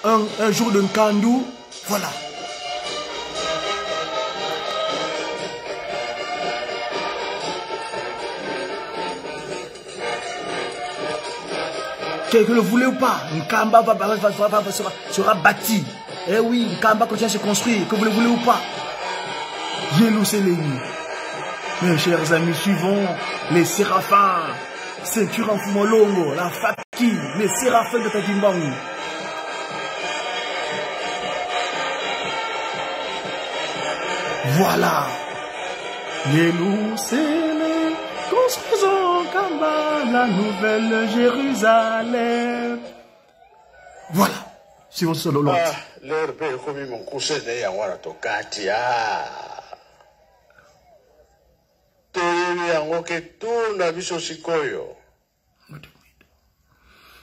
un jour de Nkandu, voilà. Que le voulez ou pas, Nkamba sera bâti. Eh oui, Nkamba continue à se construire, que vous le voulez ou pas. Yéloucéleni. Mes chers amis, suivons les séraphins, ceinture en Fumolongo, la Faki, les séraphins de Takimbangu. Voilà. Yéloucéleni, construisons Nkamba, la nouvelle Jérusalem. Voilà. Suivons ce l'autre. Ah, l'heure pe ekomi mokuse nde yango wana tokati. Ah. Toyebi yango ke tuna biso sikoyo.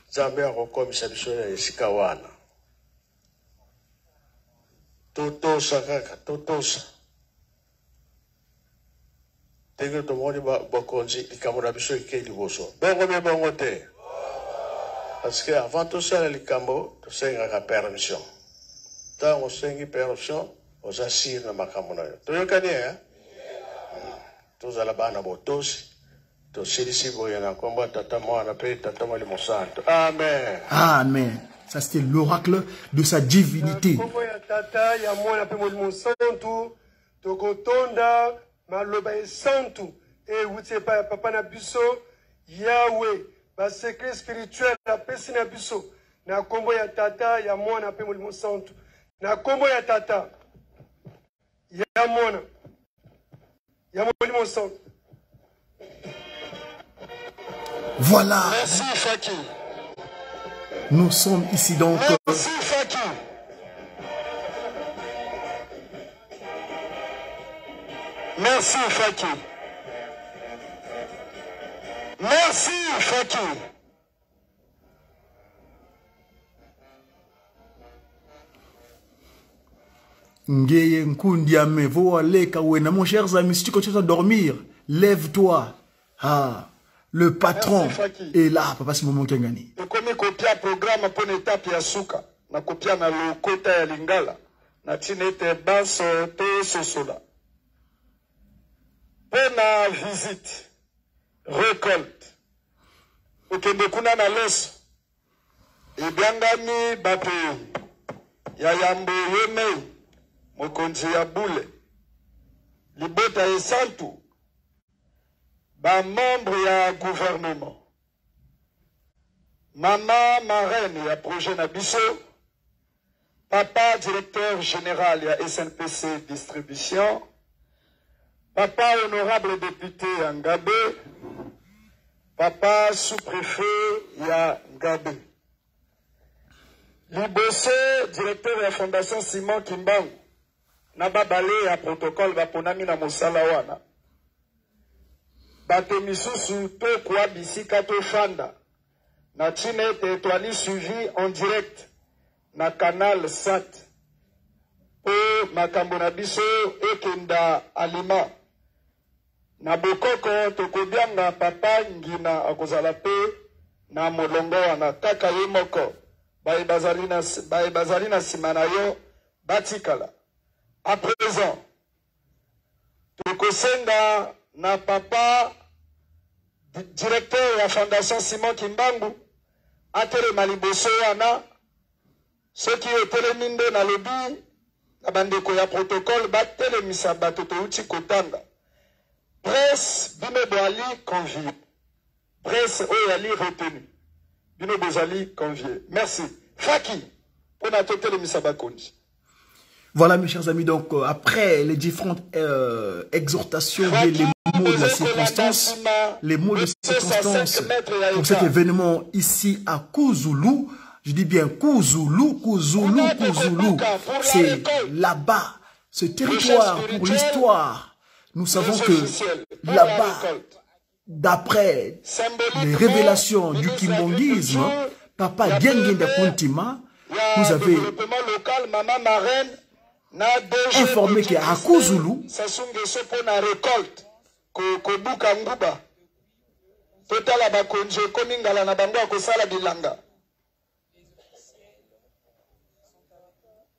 Nzambe akokomisa biso na esika wana. Totosa kaka, totosa. Ndenge tomoni bokonzi likambo na biso ekei liboso. Bongo mpe bongo te. Parce que avant tosala likambo, tosengaka permission. Ntango osengi permission, oza sire na makambo na yo. Toyokani, eh? Tozala bana botosi. Tosilisi boye na nkombo ya Tata, Mwana mpe Tata Molimo Santo. Amen. Amen. Ça, c'était l'oracle de sa divinité. Na nkombo ya Tata, ya Mwana mpe Molimo Santu, tokotonda maloba esantu ewuti epai ya Papa na biso Yahweh, ba secret spirituel apesi na biso na nkombo ya Tata, ya Mwana mpe Molimo Santu. Na nkombo ya Tata, ya Mwana, ya Molimo Santu. Voilà. Merci Faki. Nous sommes ici donc. Merci Faki. Merci Faki. Merci Faki. Ngeye Nkundiame, Voaleka Wena, mon chers amis, si tu continues à dormir, lève-toi. Ah, le patron Merci, Faki. est là, papa Simon Kiangani. Ekomi kopia programme mpona etape ya suka na kopia na lokota ya lingala na ntina ete banso tososola mpona visite récolte okende kuna na loso ebyangami bato ya yambo yemei mokonzi ya bule libota esantu bamembre ya gouvernement mama marraine ya projet na biso papa directeur général ya SNPC distribution papa honorable député ya Ngabe papa sous-préfet ya Ngabe liboso directeur ya fondation Simon Kimbangu na babale ya protocole baponami na mosala wana bato misusu tokwa bisika tofanda na ntina ete toali suivi en direct na canal sat mpo makambo na biso ekenda alima na bokoko tokobianga papa ngina akozala mpe na molongo wana kaka ye moko baye bazali na nsima na yo batikala. À présent tokosenga na papa directeur ya fondation Simon Kimbangu atelema liboso wana. Soki otelemi nde nalobi na bandeko ya protocole batelemisa bato touti kotanga. Presse bino boali convie. Presse oyo ali retenu. Bino bozali convie. Merci. Faki pona totelemisa bakonzi. Voilà, mes chers amis, donc après les différentes exhortations, les mots de la circonstance, les mots de circonstance pour cet événement ici à Kouzoulou, je dis bien Kouzoulou, Kouzoulou, Kouzoulou, c'est là-bas, ce territoire pour l'histoire. Nous savons que là-bas, d'après les révélations du kimbanguisme, Papa Diangienda Kuntima nous avait informé qu'à Kouzoulou, totala bakonzi ekomi ngala na bango ya kosala bilanga.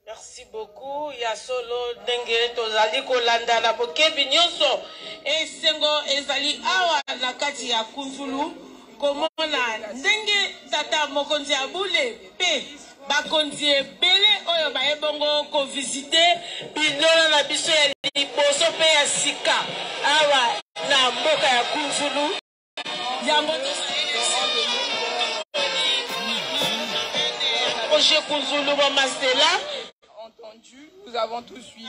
Merci beaucoup ya solo ndenge tozali kolanda na bokebi nyonso. Esengo ezali awa na kati ya Kunzulu komona ndenge tata mokonzi ya bule pe bakonzi ebele oyo baye bongo kovisite bilona na biso ya liboso pe ya sika awa na mboka ya Kunzulu. Yango Roger Kunzulu Bamasela. Entendu, nous avons tous suivi.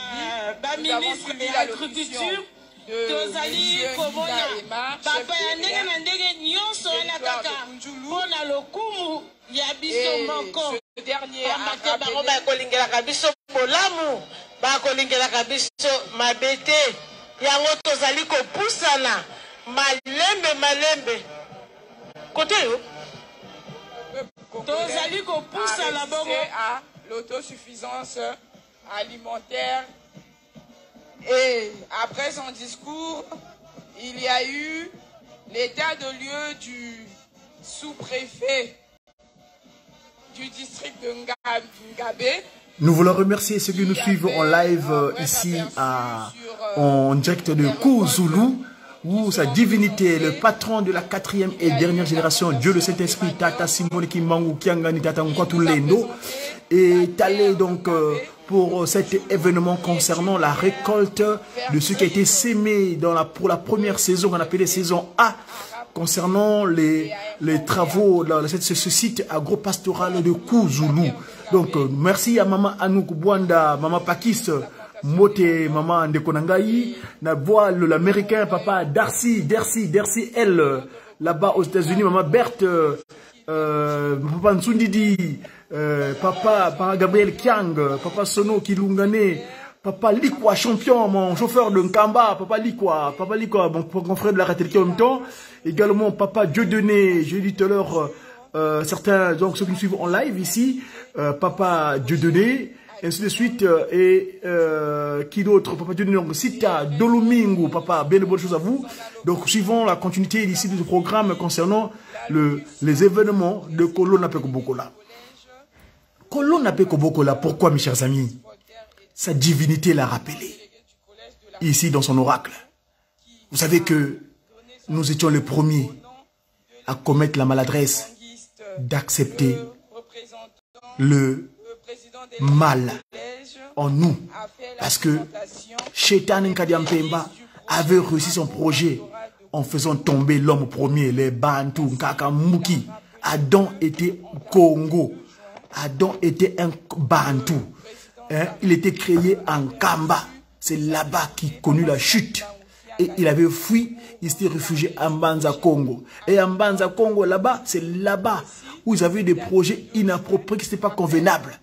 Ba Nous avons ministre suivi ya l'allocution agriculture, de tozali Monsieur komona Guida Emar, chef bapaya de ndenge guerre na ndenge nyonso du wana territoire kaka de Kunzulu. mpo na lokumu ya biso Et moko. ce dernier a Pamba te bango rappelé bakolingelaka biso bolamu, bakolingelaka biso mabe te. Yango tozali kopusana malembe malembe. Kote yo? Tozali kopusana bongo. à l'autosuffisance alimentaire. Et après son discours, il y a eu l'état de lieu du sous-préfet du district de Ngabé. Nous voulons remercier ceux qui nous suivent en live ici en direct de Kouzoulou, où sa divinité, le patron de la 4e et dernière génération, Dieu le Saint-Esprit, Tata Simone Kimbangu Kiangani Tata Nkwatu Lendo, est allé donc pour cet événement concernant la récolte de ce qui a été sémé pour la première saison, qu'on appelait saison A, concernant les travaux, ce site agro-pastoral de Kouzoulou. Donc, merci à Maman Anouk Bwanda, Maman Pakis, Mote, Maman Ndekonangai, na voix l'américain, Papa Darcy, Darcy, elle, là-bas aux États-Unis, Maman Berthe, Papa Nsundidi, Papa Gabriel Kiang, Papa Sono Kilungane, Papa Likwa, champion, mon chauffeur de Nkamba, Papa Likwa, mon confrère de la République en même temps, également Papa Dieudonné, j'ai dit tout à l'heure, certains, donc ceux qui nous suivent en live ici, Papa Dieudonné, ainsi de suite, et qui d'autre, Papa Dieudonné, donc Sita, Dolomingo, Papa, bien de bonnes choses à vous. Donc suivons la continuité ici du programme concernant les événements de Kolona Pekobokola. Kolona Pekobokola, pourquoi, mes chers amis? Sa divinité l'a rappelé ici dans son oracle. Vous savez que nous étions les premiers à commettre la maladresse d'accepter le mal en nous. Parce que Shaitan Nkadiampemba avait réussi son projet en faisant tomber l'homme premier, les Bantu, Nkaka Mbuki. Adam était Congo. Adam était un Bantu. Hein, il était créé en Kamba. C'est là-bas qu'il connut la chute. Et il avait fui, il s'était réfugié à Mbanza Congo. Et à Mbanza Congo, là-bas, c'est là-bas où ils avaient des projets inappropriés qui n'étaient pas convenables.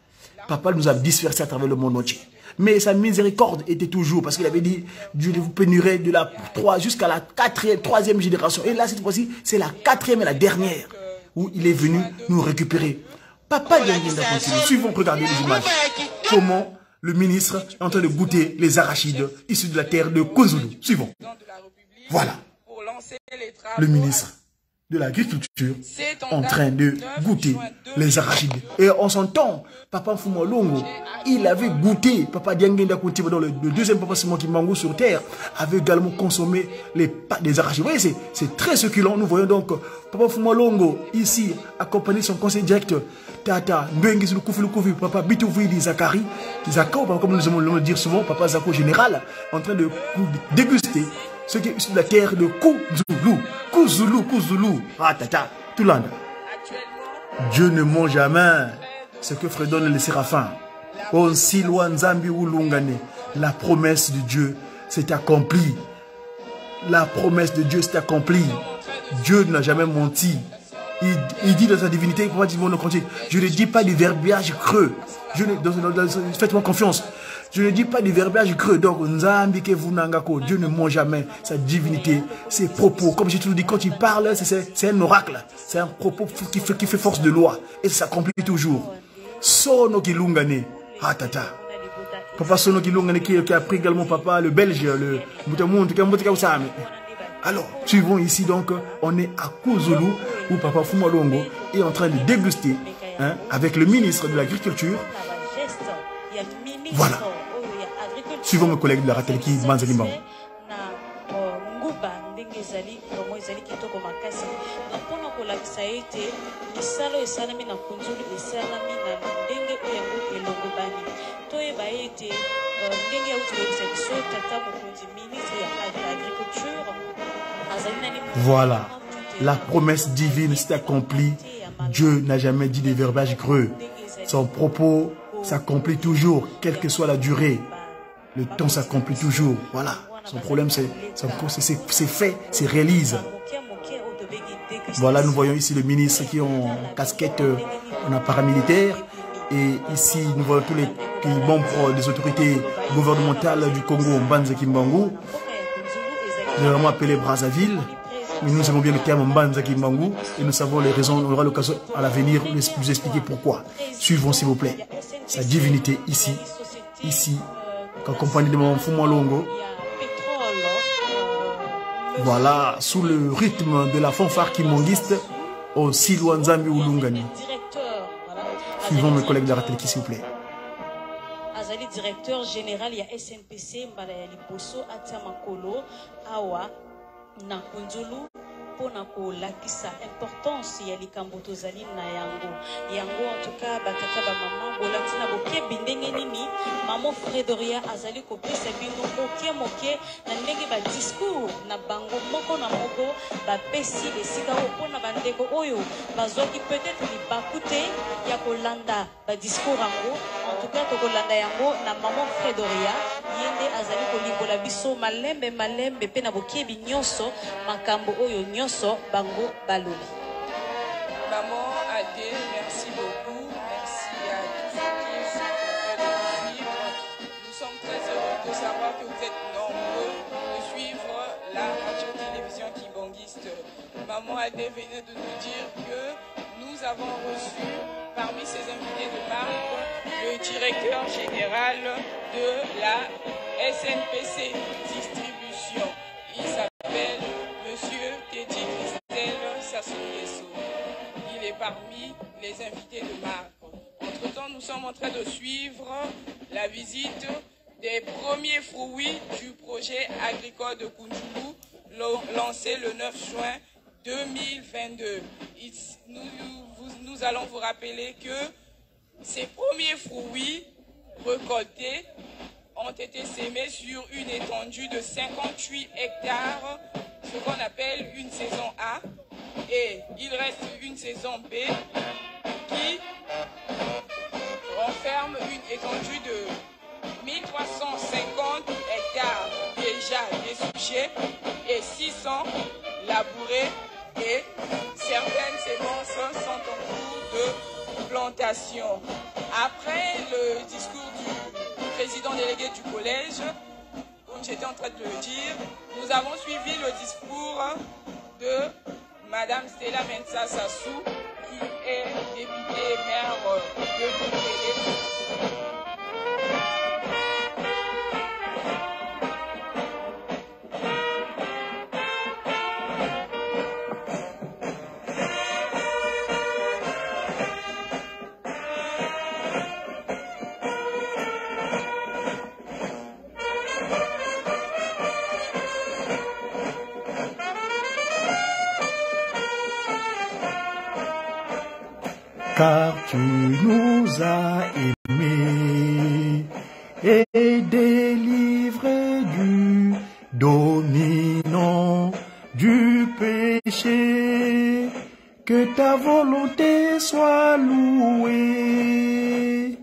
Papa nous a dispersés à travers le monde entier. Mais sa miséricorde était toujours, parce qu'il avait dit, Dieu vous pénurait de la 3 jusqu'à la 4e, 3e génération. Et là, cette fois-ci, c'est la 4e et la dernière où il est venu nous récupérer. Papa Diangienda continue. Suivons, regardez les images. Comment le ministre est en train de goûter les arachides issus de la terre de Kouzoulou. Suivons. Voilà. Le ministre. de l'Agriculture en train de goûter les arachides. Et en son temps, Papa Fumalongo, il avait goûté, Papa Diangenda Kuntima, dans le deuxième Papa Simon Kimbangu sur terre, avait également consommé les pâtes des arachides. Vous voyez, c'est très succulent. Nous voyons donc Papa Fumalongo, ici, accompagné de son conseil direct, Tata, Ndwengi Lukufi Lukufi, Papa Bitouvuidi Zakari, Zako, comme nous aimons le dire souvent, Papa Zako général, en train de déguster ce qui est issu de la terre de Kuzulu. Kuzulu, Kuzulu. Ah, tata, tout l'Inde. Dieu ne ment jamais. Ce que fredonnent les séraphins. Onsilwa Nzambi Ulungane. La promesse de Dieu s'est accomplie. La promesse de Dieu s'est accomplie. Dieu n'a jamais menti. Il dit dans sa divinité, je ne dis pas du verbiage creux. Je ne, dans, dans, dans, faites-moi confiance. Je ne dis pas du verbiage creux. Donc, Nzambi ke vunangako, Dieu ne ment jamais. Sa divinité, ses propos. Comme j'ai toujours dit, quand il parle, c'est un oracle. C'est un propos qui fait force de loi. Et ça s'accomplit toujours. Sono Kilungane. Ah, tata. Papa Sono Kilungane qui a pris également papa, le belge, le Moutamou, en tout cas, Moutamou, Moutamou. Alors, suivons ici donc, on est à Kuzulu, où Papa Fumalongo est en train de déguster, hein, avec le ministre de l'Agriculture. Voilà. Suivons mes collègues de la Ratelki, Manzali Mbao. Voilà, la promesse divine s'est accomplie. Dieu n'a jamais dit des verbiages creux. Son propos s'accomplit toujours, quelle que soit la durée. Le temps s'accomplit toujours. Voilà, son problème, c'est fait, c'est réalise. Voilà, nous voyons ici le ministre qui est en casquette, en appareil militaire. Et ici, nous voyons tous les membres des autorités gouvernementales du Congo, Mbanza Kimbangu, généralement appelé Brazzaville. Mais nous avons bien le terme Mbanza Kimbangu et nous savons les raisons. On aura l'occasion à l'avenir de vous expliquer pourquoi. Suivons s'il vous plaît sa divinité ici, ici, en compagnie de Maman Fumalongo. Voilà, sous le rythme de la fanfare kimbanguiste au Silwa Nzambi Ulungani. Suivons mes collègues de la Ratelki, s'il vous plaît. Azali directeur général ya SNPC mbala ya liboso atia makolo awa na Kunzulu mpona kolakisa importance ya likambo tozali na yango. Yango en tout cas batata ba mama bolandi na bokebi ndenge nini mama Fredoria azali kopesa bino moke moke na ndenge ba discours na bango moko na moko bapesi esika oyo mpona bandeko oyo bazwaki peut-être libaku te ya kolanda ba discours yango. En tout cas tokolanda yango na mama Fredoria, ye nde azali kolimbola biso malembe malembe pe na bokebi nyonso makambo oyo nyonso bango balobi. Maman Adé, merci beaucoup. Merci à tous ceux qui sont en train de nous suivre. Nous sommes très heureux de savoir que vous êtes nombreux de suivre la radio-télévision kimbanguiste. Maman Adé venait de nous dire que nous avons reçu parmi ses invités de marque le directeur général de la SNPC Distribution. Il s'appelle Monsieur Teddy Christel Sassou Nguesso. Il est parmi les invités de marque. Entre-temps, nous sommes en train de suivre la visite des premiers fruits du projet agricole de Kunzulu lancé le 9 juin 2022. Nous allons vous rappeler que ces premiers fruits récoltés ont été sémés sur une étendue de 58 hectares, ce qu'on appelle une saison A, et il reste une saison B qui renferme une étendue de 1350 hectares déjà dessouchés et 600 labourés, et certaines semences sont en cours de plantation. Après le discours du président délégué du collège, comme j'étais en train de le dire, nous avons suivi le discours de Madame Stella Mensah Sassou, qui est députée maire de Kintélé. car tu nous as aimés et délivrés du dominant du péché. Que ta volonté soit louée.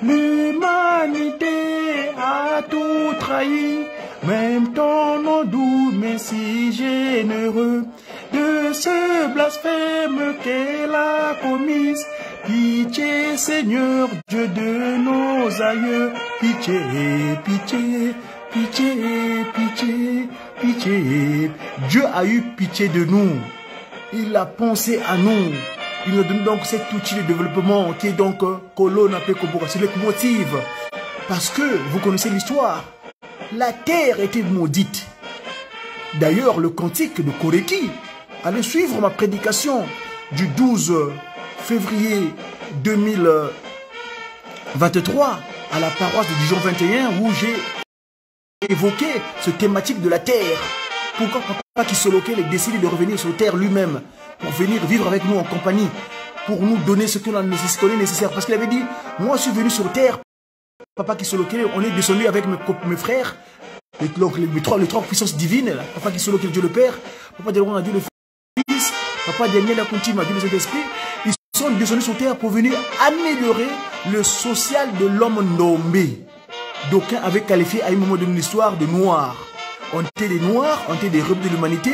L'humanité a tout trahi, même ton nom doux mais si généreux, de ce blasphème qu'elle a commise. Pitié, Seigneur, Dieu de nos aïeux, pitié, pitié, pitié, pitié, pitié. Dieu a eu pitié de nous. Il a pensé à nous. Il nous donne donc cet outil de développement qui est donc Kolona pe Koboka. C'est le motive. Parce que vous connaissez l'histoire. La terre était maudite. D'ailleurs, le cantique de Koreki, allez suivre ma prédication du 12 février 2023 à la paroisse de Dijon 21 où j'ai évoqué ce thématique de la terre. Pourquoi Papa Kisolokele décide de revenir sur terre lui-même pour venir vivre avec nous en compagnie, pour nous donner ce qu'on est nécessaire. Parce qu'il avait dit, moi je suis venu sur terre, Papa Kisolokele, on est descendu avec mes frères, les trois puissances divines, Papa Kisolokele, Dieu le Père, Papa Dialungana, Dieu le Fils, Papa Diangienda Kuntima, Dieu le Saint-Esprit. Ils sont descendus sur terre pour venir améliorer le social de l'homme nommé. D'aucuns avaient qualifié à un moment donné l'histoire de noir. On était des noirs, on était des rebelles de l'humanité,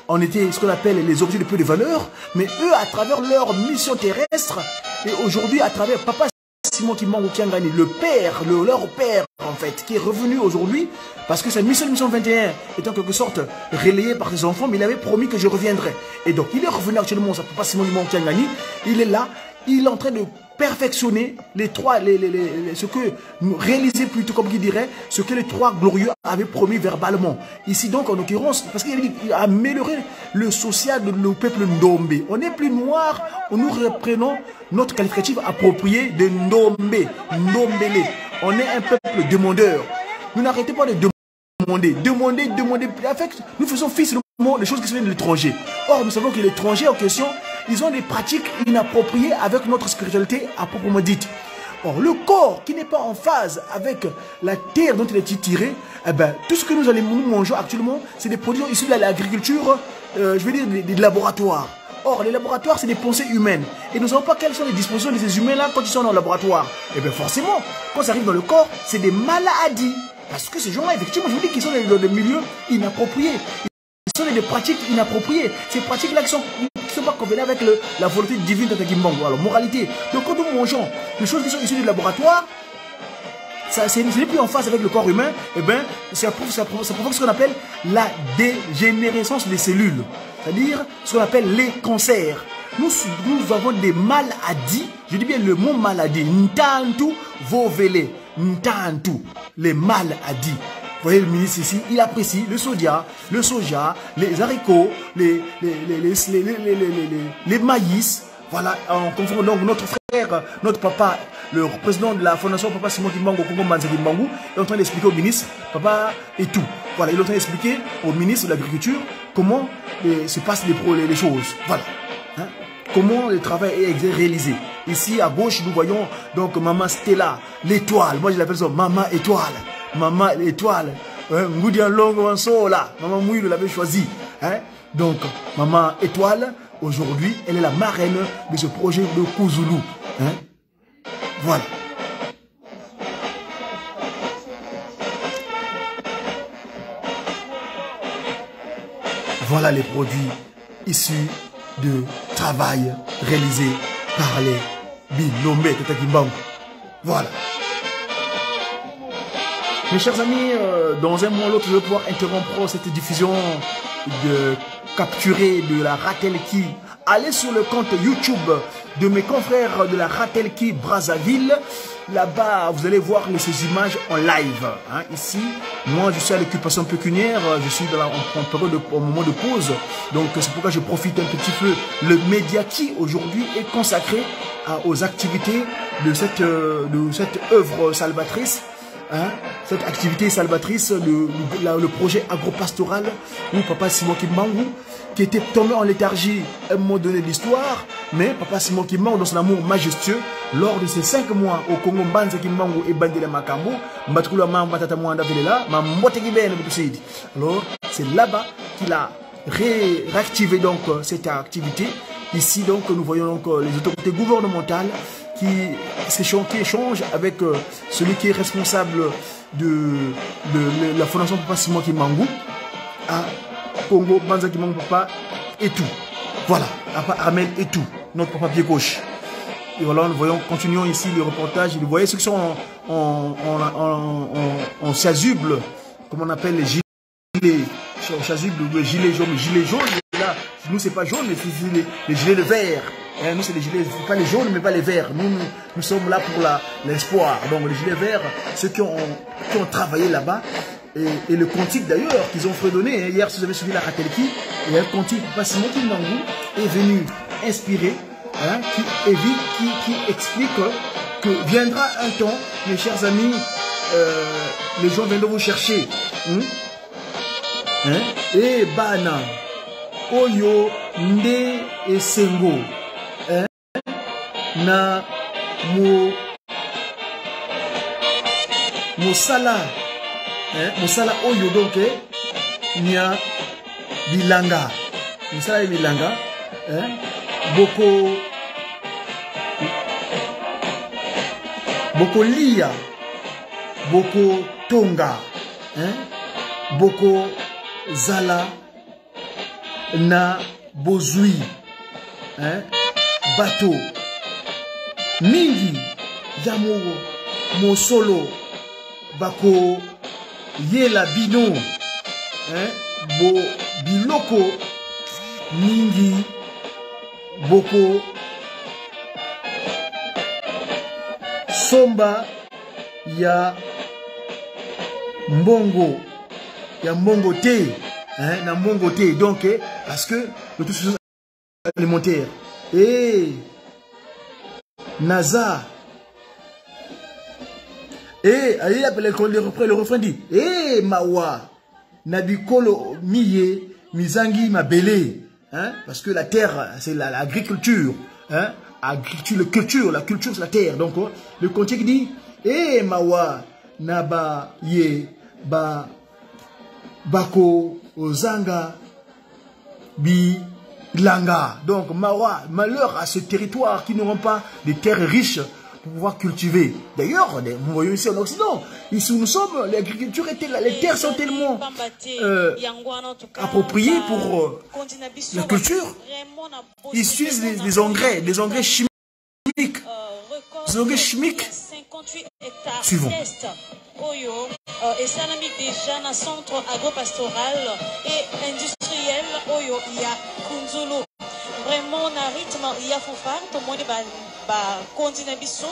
on était ce qu'on appelle les objets de peu de valeur, mais eux, à travers leur mission terrestre, et aujourd'hui, à travers Papa Simon Kimbangu Kiangani, le père, leur père, en fait, qui est revenu aujourd'hui, parce que sa mission, mission 21, est en quelque sorte relayée par ses enfants, mais il avait promis que je reviendrais. Et donc, il est revenu actuellement, ça, Papa Simon Kimbangu Kiangani, il est là, il est en train de perfectionner les trois, les, les, les, les, ce que nous réaliser plutôt, comme qui dirait, ce que les trois glorieux avaient promis verbalement. Ici donc, en l'occurrence, parce qu'il avait dit, il a amélioré le social de nos peuples Ndombe. On n'est plus noir, nous reprenons notre qualificatif approprié de Ndombe, Ndombele. On est un peuple demandeur. Nous n'arrêtons pas de demander, demander, demander. En fait, nous faisons fi des choses qui sont de l'étranger. Or, nous savons que l'étranger en question, ils ont des pratiques inappropriées avec notre spiritualité à proprement dite. Or, le corps qui n'est pas en phase avec la terre dont il est tiré, eh ben, tout ce que nous allons nous manger actuellement, c'est des produits issus de l'agriculture, je veux dire, des laboratoires. Or, les laboratoires, c'est des pensées humaines. Et nous ne savons pas quelles sont les dispositions de ces humains-là quand ils sont dans le laboratoire. Eh bien, forcément, quand ça arrive dans le corps, c'est des maladies. Parce que ces gens-là, effectivement, je vous dis qu'ils sont dans des milieux inappropriés. Ils sont dans des pratiques inappropriées. Ces pratiques-là qui sont pas convenables avec la volonté divine de Kimbangu. Alors, moralité. Donc, quand nous mangeons des choses qui sont issues du laboratoire, ça, ce n'est plus en phase avec le corps humain, eh ben, ça provoque ce qu'on appelle la dégénérescence des cellules. C'est-à-dire ce qu'on appelle les cancers. Nous avons des maladies, je dis bien le mot maladie, ntantu vovele, ntantu, les maladies. Vous voyez le ministre ici, il apprécie le soja, les haricots, les maïs. Voilà, en confondant donc notre frère, notre papa, le président de la fondation Papa Simon Kimbangu, Congo Mbanza Kimbangu, est en train d'expliquer au ministre, papa et tout. Voilà, il est en train d'expliquer au ministre de l'Agriculture comment se passent les choses. Voilà. Hein? Comment le travail est réalisé. Ici, à gauche, nous voyons donc Maman Stella, l'étoile. Moi, je l'appelle ça Maman Étoile. Maman Étoile. Hein? Ngoudian Longo Wansola. Maman Mouilou l'avait choisi. Hein? Donc, Maman Étoile, aujourd'hui, elle est la marraine de ce projet de Kouzoulou. Hein? Voilà. Voilà les produits issus de travail réalisé par les Bilombe Tata Kimbangu. Voilà. Mes chers amis, dans un moment ou l'autre, je vais pouvoir interrompre cette diffusion de capturer de la Ratelki. Allez sur le compte YouTube de mes confrères de la Ratelki Brazzaville. Là-bas, vous allez voir ces images en live. Hein, ici, moi, je suis à l'occupation pécuniaire. Je suis dans la, en période de, au moment de pause. Donc, c'est pourquoi je profite un petit peu. Le média qui, aujourd'hui, est consacré aux activités de cette œuvre salvatrice. Hein, cette activité salvatrice, le projet agropastoral où Papa Simon Kimbangu, qui était tombé en léthargie à un moment donné de l'histoire, Mais Papa Simon Kimbangu, dans son amour majestueux, lors de ces 5 mois au Congo, Mbanza Kimbangu et Bandele Makambo, Mbatkula Mamba Tata Mwanda Velela, Mambote Kibene Butusidi. Alors, c'est là-bas qu'il a réactivé donc cette activité. Ici, donc, nous voyons donc les autorités gouvernementales qui échangent avec celui qui est responsable de la fondation Papa Simon Kimbangu à Congo, Mbanza Kimbangu Papa et tout. Voilà, Papa Armel et tout, notre papa pied gauche. Et voilà, nous voyons, continuons ici le reportage. Vous voyez ceux qui sont en chasuble, comme on appelle les gilets, chasuble, le gilet jaune, gilet jaune. Là, nous c'est pas jaune, mais c'est les gilets de vert. Hein, nous c'est les gilets, pas les jaunes, mais pas les verts. Nous sommes là pour l'espoir. Donc les gilets verts, ceux qui ont travaillé là-bas. Et le cantique d'ailleurs qu'ils ont fredonné, hein, hier si vous avez suivi la Ratelki, il y a un cantique Papa Simon Kimbangu est venu inspirer, hein, qui explique que viendra un temps, mes chers amis, les gens viendront vous chercher. Hein, hein, et bana, oyo, nde et sengo, hein, na mo mosala. Hein, mosala oyo donc nya bilanga, mosala bilanga, hein, boko boko lia, boko tonga, hein, boko zala na bozui, hein, bateau mingi ya mosolo bako yela bino, hein, bo biloko mingi boko somba ya mbongo te, hein, na mbongo te. Donc parce que l'autosuffisance alimentaire et Naza et allez appeler le refrain dit eh mawa nabikolo miye mizangi mabele, hein, parce que la terre c'est l'agriculture, hein, agriculture, la culture c'est la terre. Donc le cantique dit eh mawa naba ye ba bako ozanga bi langa. Donc mawa, malheur à ce territoire qui n'auront pas des terres riches pour pouvoir cultiver. D'ailleurs, vous voyez ici en Occident, ici où nous sommes, l'agriculture était là, les terres sont tellement appropriées pour la culture. Ils utilisent des engrais chimiques. Des engrais chimiques. Suivons. Oyo, esalami déjà na centre agropastoral et industriel oyo ya Kunzulu. Vraiment na rythme ya fanfare, tomoni ba bakonzi na biso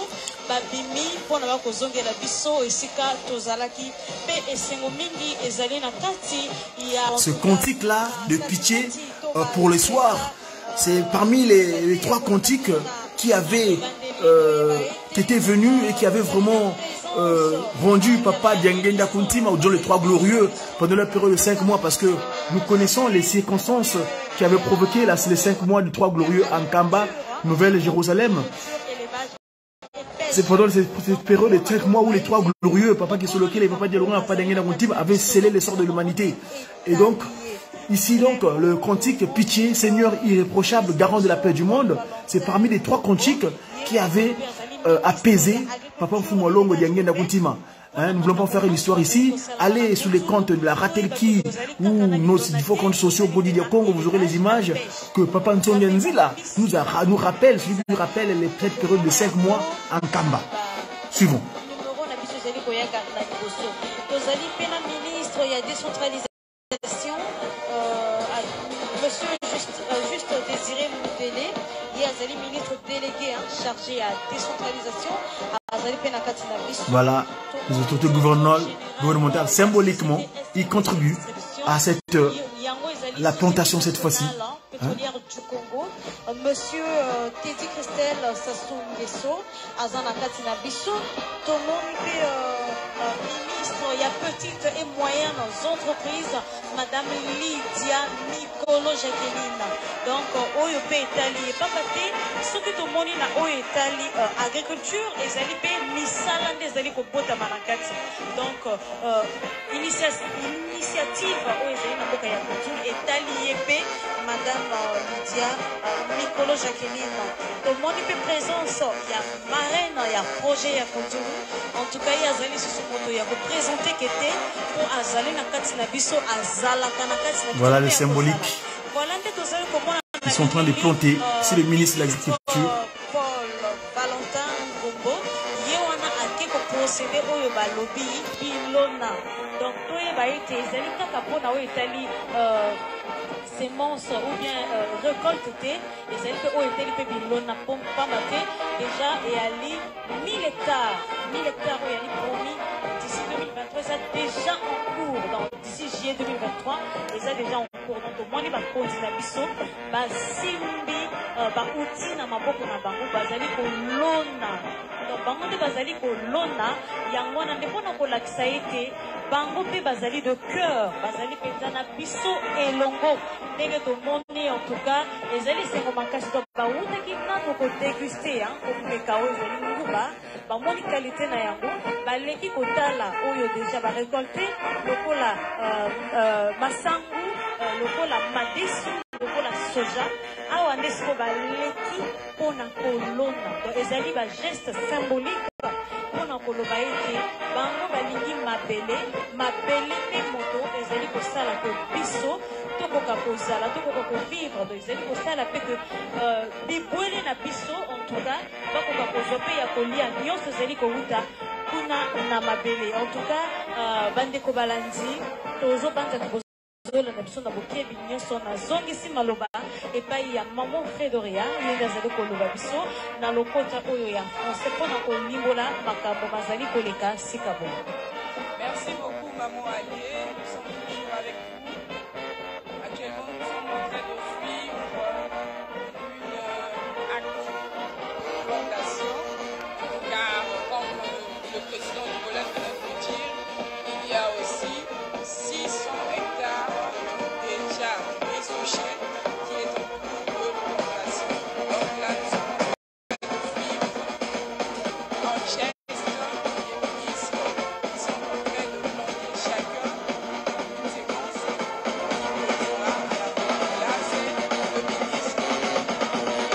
babimi mpona bakozongela biso esika tozalaki pe esengo mingi ezali na kati ya ce cantique là de pitié pour le soir, c'est parmi les trois cantiques qui avaient qui étaient venus et qui avaient vraiment rendu Papa Diangienda Kuntima ou les trois glorieux pendant la période de 5 mois, parce que nous connaissons les circonstances qui avaient provoqué les 5 mois du trois glorieux en Kamba, Nouvelle-Jérusalem. C'est pendant cette période de 5 mois où les trois glorieux, Papa Kisolokele, Papa Dialungana, Papa Diangienda Kuntima, avaient scellé le sort de l'humanité. Et donc, ici donc, le cantique Pitié, Seigneur irréprochable, garant de la paix du monde, c'est parmi les trois cantiques qui avaient apaisé Papa Mfumu Longo Diangienda Kuntima. Hein, nous ne voulons pas faire une histoire ici. Allez sous les comptes de la Ratelki ou nos différents comptes sociaux Godidia Congo, vous aurez les images que Papa Ntsonga Nzila nous rappelle, celui qui nous rappelle les cette période de 5 mois en Kamba. Suivons. Monsieur Juste Désiré Mundele, ministre délégué chargé à décentralisation. Voilà, les autorités gouvernementales, symboliquement, ils contribuent à cette la plantation cette fois-ci. Hein? Du Congo, Monsieur euh, Teddy Christel Sassou Nguesso aza na kati na biso. Tomoni mpe euh, euh, ministre ya petite et moyenne entreprise Madame Lydia Mikolo Jacqueline. Donc oyo mpe etali ye pamba te soki tomoni na oyo etali agriculture ezali mpe misala nde ezali kobotama na kati. Donc Initiative oyo ezali na mboka ya Kundul etali ye mpe Madame Lydia Mikolo Jacqueline. Tomoni mpe presence ya marraine ya projet ya Kundulu. En tout cas ye azali lisusu moto ya ko presenter ke te mpo azali na kati na biso, azalaka na kati na biso Voilà mpe le akozala. symbolique. Voilà nde tozali komona Ils na sont en train de bilili planter. C'est le ministre de ministre l'Agriculture. Paul Valentin Ngombo ye wana ake ko proceder oyo balobi bilona. Donc toyeba ete ezali kaka mpo na oyo etali euh, semence ou bien euh, recolte te, ezali mpe oyo etali mpe bilona mpo pamba te deja eyali 1000 hectares, 1000 hectares oyo eyali promis d'ici 2023 eza deja en cours, donc d'ici juillet 2023 eza deja en cours. Donc tomoni bakonzi na biso Basimbi ba outils na maboko na bango, bazali kolona. Donc bango nde bazali kolona, yango wana nde mpo na kolakisa ete bango mpe bazali de cœur, bazali mpenza na biso elongo. Ndenge tomoni, en tout cas ezali esengo makasi. Donc bawutaki nano ko deguster, hein, komeka oyo ezali nguba, bamoni qualite na yango, baleki kotala oyo deja ba recolter lokola euh, euh, masangu euh, lokola madesu, lokola soja. Awa nde sikoyo baleki mpo na kolona. Donc ezali ba geste symbolique mpo na koloba ete bango balingi mabele, mabele nde moto ezali kosala ke biso tokoka kozala, tokoka kovivre. Donc ezali kosala mpe ke euh, bibwele na biso en tout cas bakoka kozwa mpe ya kolia, nyonso ezali kowuta kuna na mabele. En tout cas euh, bandeko balandi, tozobanza tozolanda biso na bokebi nyonso. Nazongisi maloba epai ya maman Fredoria, ye nde azali koloba biso na lokota oyo ya français mpo na kolimbola makambo mazali koleka sika boye. Merci beaucoup maman Alie, nous sommes toujours avec vous. Actuellement nous sommes en train de suivre une acte de plantation, car comme le président du collège vient de le dire, il y a aussi 600 hectares déjà dessouchés qui est en cours de plantation. Donc là, nous sommes en train de suivre en geste les ministres qui sont en train de planter chacun une séquence qui procédera à la plantation. Là, c'est le ministre de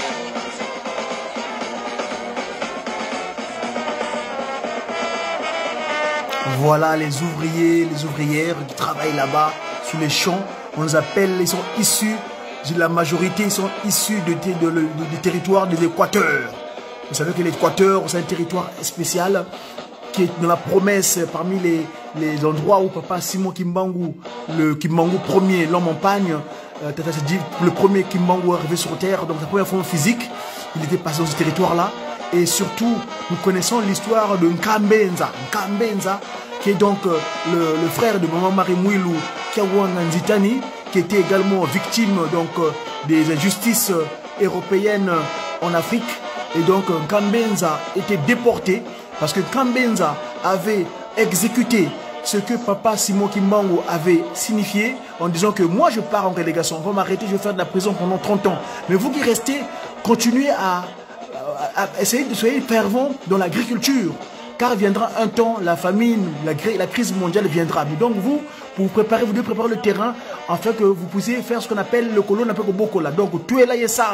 l'Agriculture. Voilà les ouvriers, les ouvrières qui travaillent là-bas, sur les champs. On les appelle, ils sont issus, la majorité, ils sont issus de, de, de, du territoire de l'Équateur. Vous savez que l'Équateur, c'est un territoire spécial qui est dans la promesse parmi les, les endroits où papa Simon Kimbangu, le Kimbangu premier, l'homme en pagne, euh, dit, le premier Kimbangu arrivé sur Terre, donc sa première forme physique, il était passé dans ce territoire-là. Et surtout, nous connaissons l'histoire de Nkambenza. Nkambenza, qui est donc euh, le, le frère de Maman Marie Mouilou Kiawanga Nzitani, qui était également victime donc, euh, des injustices euh, européennes en Afrique. Et donc, Nkambenza était déporté parce que Nkambenza avait exécuté ce que papa Simon Kimbangu avait signifié en disant que moi je pars en relégation, on va m'arrêter, je vais faire de la prison pendant 30 ans. Mais vous qui restez, continuez à, à, à essayer de soyez fervent dans l'agriculture. Car viendra un temps, la famine, la, la crise mondiale viendra. Mais donc vous, pour vous préparer, vous devez préparer le terrain afin que vous puissiez faire ce qu'on appelle le colon appelle Bokola. Donc tu es là, ça.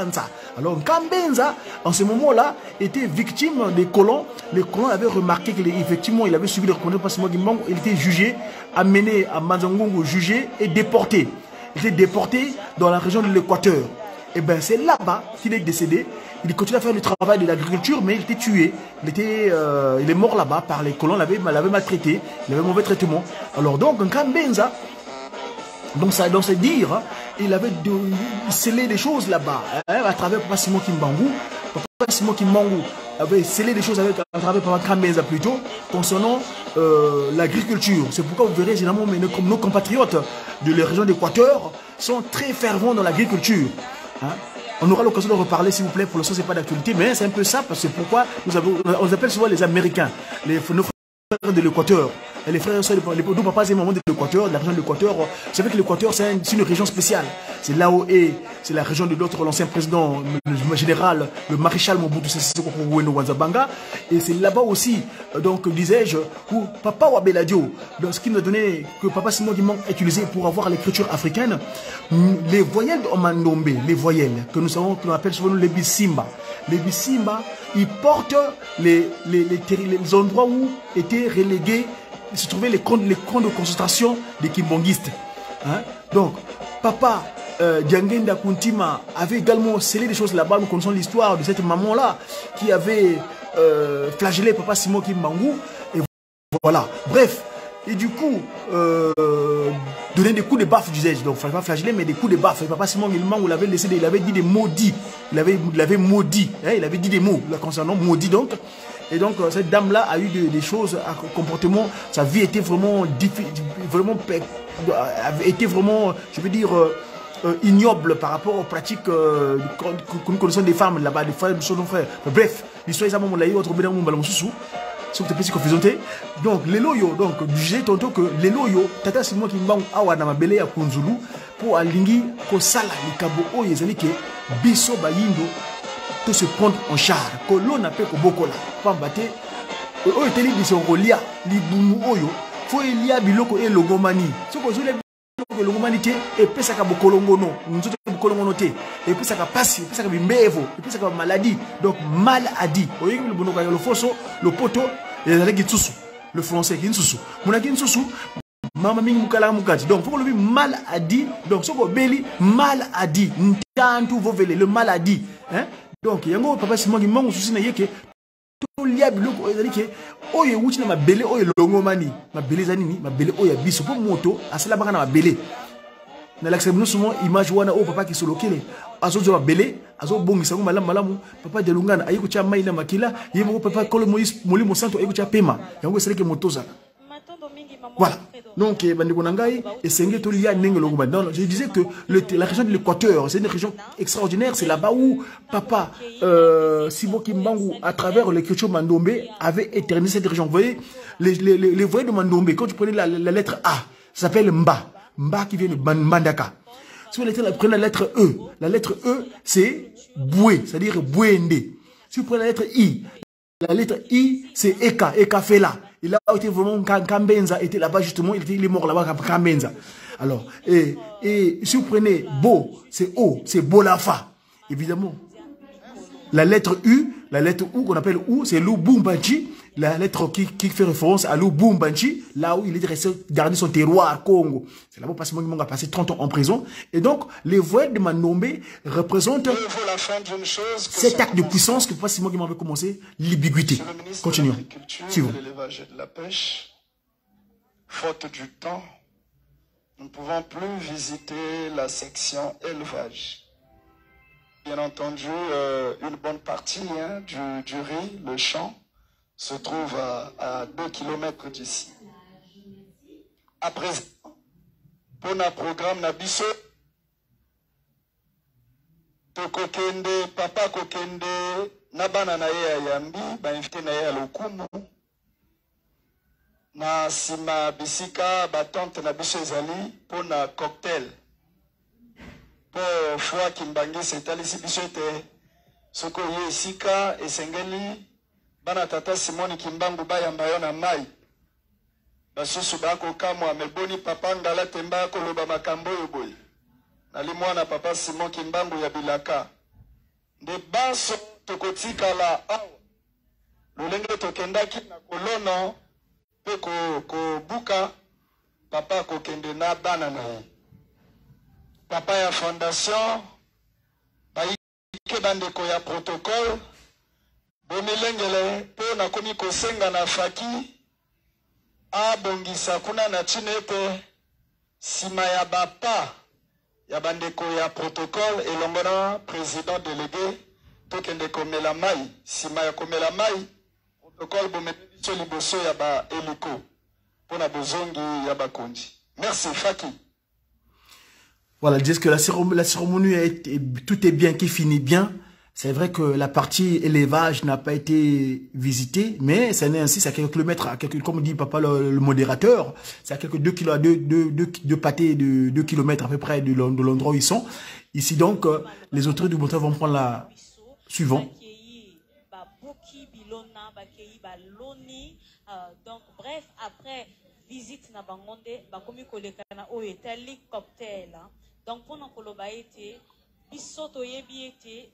Alors Kambenza, en ce moment-là, était victime des colons. Les colons avaient remarqué qu'effectivement, il avait suivi le recommandations de Simon Kimbangu. Il était jugé, amené à Manzangungu, jugé et déporté. Il était déporté dans la région de l'Équateur. Et bien c'est là-bas qu'il est décédé. Il continue à faire le travail de l'agriculture, mais il était tué. Il, était, euh, il est mort là-bas par les colons, l'avaient maltraité, il avait mauvais traitement. Alors donc, Nkambenza, donc ça, donc c'est dire, hein, il avait de, scellé des choses là-bas, hein, à travers Papa Simon Kimbangu. Papa Simon Kimbangu avait scellé des choses avec, à travers Papa Kambenza plutôt, concernant euh, l'agriculture. C'est pourquoi vous verrez généralement mais nos, nos compatriotes de la région d'Équateur sont très fervents dans l'agriculture. Hein. On aura l'occasion de reparler, s'il vous plaît. Pour l'instant, c'est pas d'actualité, mais c'est un peu ça, parce que pourquoi nous avons, on appelle souvent les Américains, les, nos frères de l'Équateur. Les frères et sœurs, les, nos papas et mamans de l'Équateur, de la région de l'Équateur. Vous savez que l'Équateur, c'est une région spéciale. C'est là où est, c'est la région de l'autre, l'ancien président le général, le maréchal Mobutu Sese Seko Kuku Wanzabanga. Et c'est là-bas aussi, donc, disais-je, où Papa Wabeladio, dans ce qui nous a donné, que Papa Simon Kimbangu a utilisé pour avoir l'écriture africaine, les voyelles de Mandombe, les voyelles, que nous savons, que l'on appelle souvent les Bisimba. Les Bisimba, ils portent les endroits où étaient relégués, se trouvaient les camps de concentration des Kimbanguistes. Hein? Donc, Papa Diangienda Kuntima avait également scellé des choses là-bas. Nous connaissons l'histoire de cette maman-là qui avait flagellé Papa Simon Kimbangu. Et voilà. Bref. Et du coup, donner des coups de baffe, disais-je. Donc, pas flageller, mais des coups de baffe. Et Papa Simon Kimbangu l'avait laissé, il avait dit des maudits. Il avait maudit. Hein, il avait dit des mots, là, concernant maudit, donc. Et donc, cette dame-là a eu des choses, un comportement, sa vie était vraiment diffi-, vraiment pe-, était vraiment, je veux dire, ignoble par rapport aux pratiques que nous connaissons des femmes là-bas, des frères, de nos frères. Enfin, bref, l'histoire est à mon avis, autre bénin, mon ballon sous-sous. Sauf que tu peux confusion. Donc, les loyaux, donc, je disais tantôt que les loyaux, Tata Simon Kimbangu awa na mabele ya Kunzulu, pour alingi kosala likambo oyo ezali ke biso bayindo to se prendre en charge. Kolona pe kobokola. Pamba te, oyo eteli biso kolia libumu oyo, fo elia biloko elongomani. Soki ozoli biloko elongomani te, epesaka bokolongono, nzoto bokolongono te, epesaka pasi, epesaka bimbevo, epesaka ba maladie. Donc maladie. Oyebi libumu ya lofoso, lopoto, ezalaki tsusu, le français ki nsusu. Monaki nsusu, mama mingi mukala mukati. Donc faut lobi maladie. Donc soko beli maladie, ntantu vovele le maladie, hein? Donc yango Papa Simon Kimbangu susi na yeke tolia biloko oyo ezali ke oyo ewuti na mabele oyo elongomani. Mabele eza nini? Mabele oyo ya biso. Po moto asalamaka na mabele. Nalakisa bino souvent image wana oyo papa Kisolokele azozwa mabele, azobongisa yango malamu malamu. Papa Delungana aye kotia mai na makila, ye moko papa Kolo Moïse Molimo Santo aye kotia pema. Yango esalaki moto ozala. Voilà. Donc, bandeko na ngai, esenge tolia ndenge elongo. Non, non, je disais que la région de l'Équateur, c'est une région extraordinaire. C'est là-bas où papa Simon Kimbangu, à travers l'écriture Mandombe, avait éternisé cette région. Vous voyez, les voyelles de Mandombe, quand tu prenais la lettre A, ça s'appelle Mba. Mba qui vient de Mbandaka. Si vous prenez la lettre E, la lettre E, c'est Boué, c'est-à-dire Bouende. Si vous prenez la lettre I, la lettre I, c'est Eka, Eka Fela. Il a été vraiment, Kambenza était là-bas justement, il est mort là-bas, Kambenza. Alors, et si vous prenez Bo, c'est O, c'est Bolafa, évidemment. La lettre U, la lettre U qu'on appelle U, c'est Lubumbashi, la lettre qui fait référence à Lubumbashi, là où il est resté garder son terroir, Congo. C'est là-bas où Simon Kimbangu a passé 30 ans en prison. Et donc, les voyelles de Mandombe représentent Mieux vaut la fin d'une chose que cet son acte de puissance que Simon Kimbangu avait commencé, l'ambiguïté. Monsieur le ministre de Continuons. l'Agriculture, Suivons. de l'élevage et de la pêche, faute du temps, nous ne pouvons plus visiter la section élevage. Bien entendu, une bonne partie, hein, du riz, le champ, se trouve à 2 kilomètres d'ici. À présent, pour notre programme Nabiso, tokokende, papa kokende, nabana na ye ya yambi, ba invité na ye ya lokumu, na sima bisika, ba tante na biso ezali, pour na cocktail. Po foi Kimbanguiste etalisi biso ete soki oye esika esengeli bana tata Simoni Kimbangu bayamba yo na mai. Basusu bakokamwa meboni papa Ngala Temba akoloba makambo oyo boye. Nali mwana papa Simon Kimbangu ya bilaka. Nde banso tokotikala awa. Lolenge tokendaki na kolono pe kobuka, papa akokende na bana na ye. Papa ya fondation, baike bandeko ya protocole, bomilengele po nakomi kosenga na faki abongisa kuna na ntina ete nsima ya bapa ya bandeko ya protocole elongo na président délégué tokende komela mai. Nsima ya komela mai, protocole bomemi biso liboso ya ba hélico mpo na bozongi ya bakonzi. Merci Faki. Voilà, ils disent que la cérémonie, tout est bien qui finit bien. C'est vrai que la partie élevage n'a pas été visitée, mais ça n'est ainsi, c'est à quelques kilomètres, à quelques, comme dit papa le modérateur, c'est à quelques 2 kilos, deux, deux, deux, deux pâtés de 2 kilomètres à peu près de l'endroit où ils sont. Ici donc, les autorités du Bonta vont prendre la suivante. Donc, bref, après visite na bango nde bakomi koleka na oyo etali cocktail. Donc, mpona koloba ete biso toyebi ete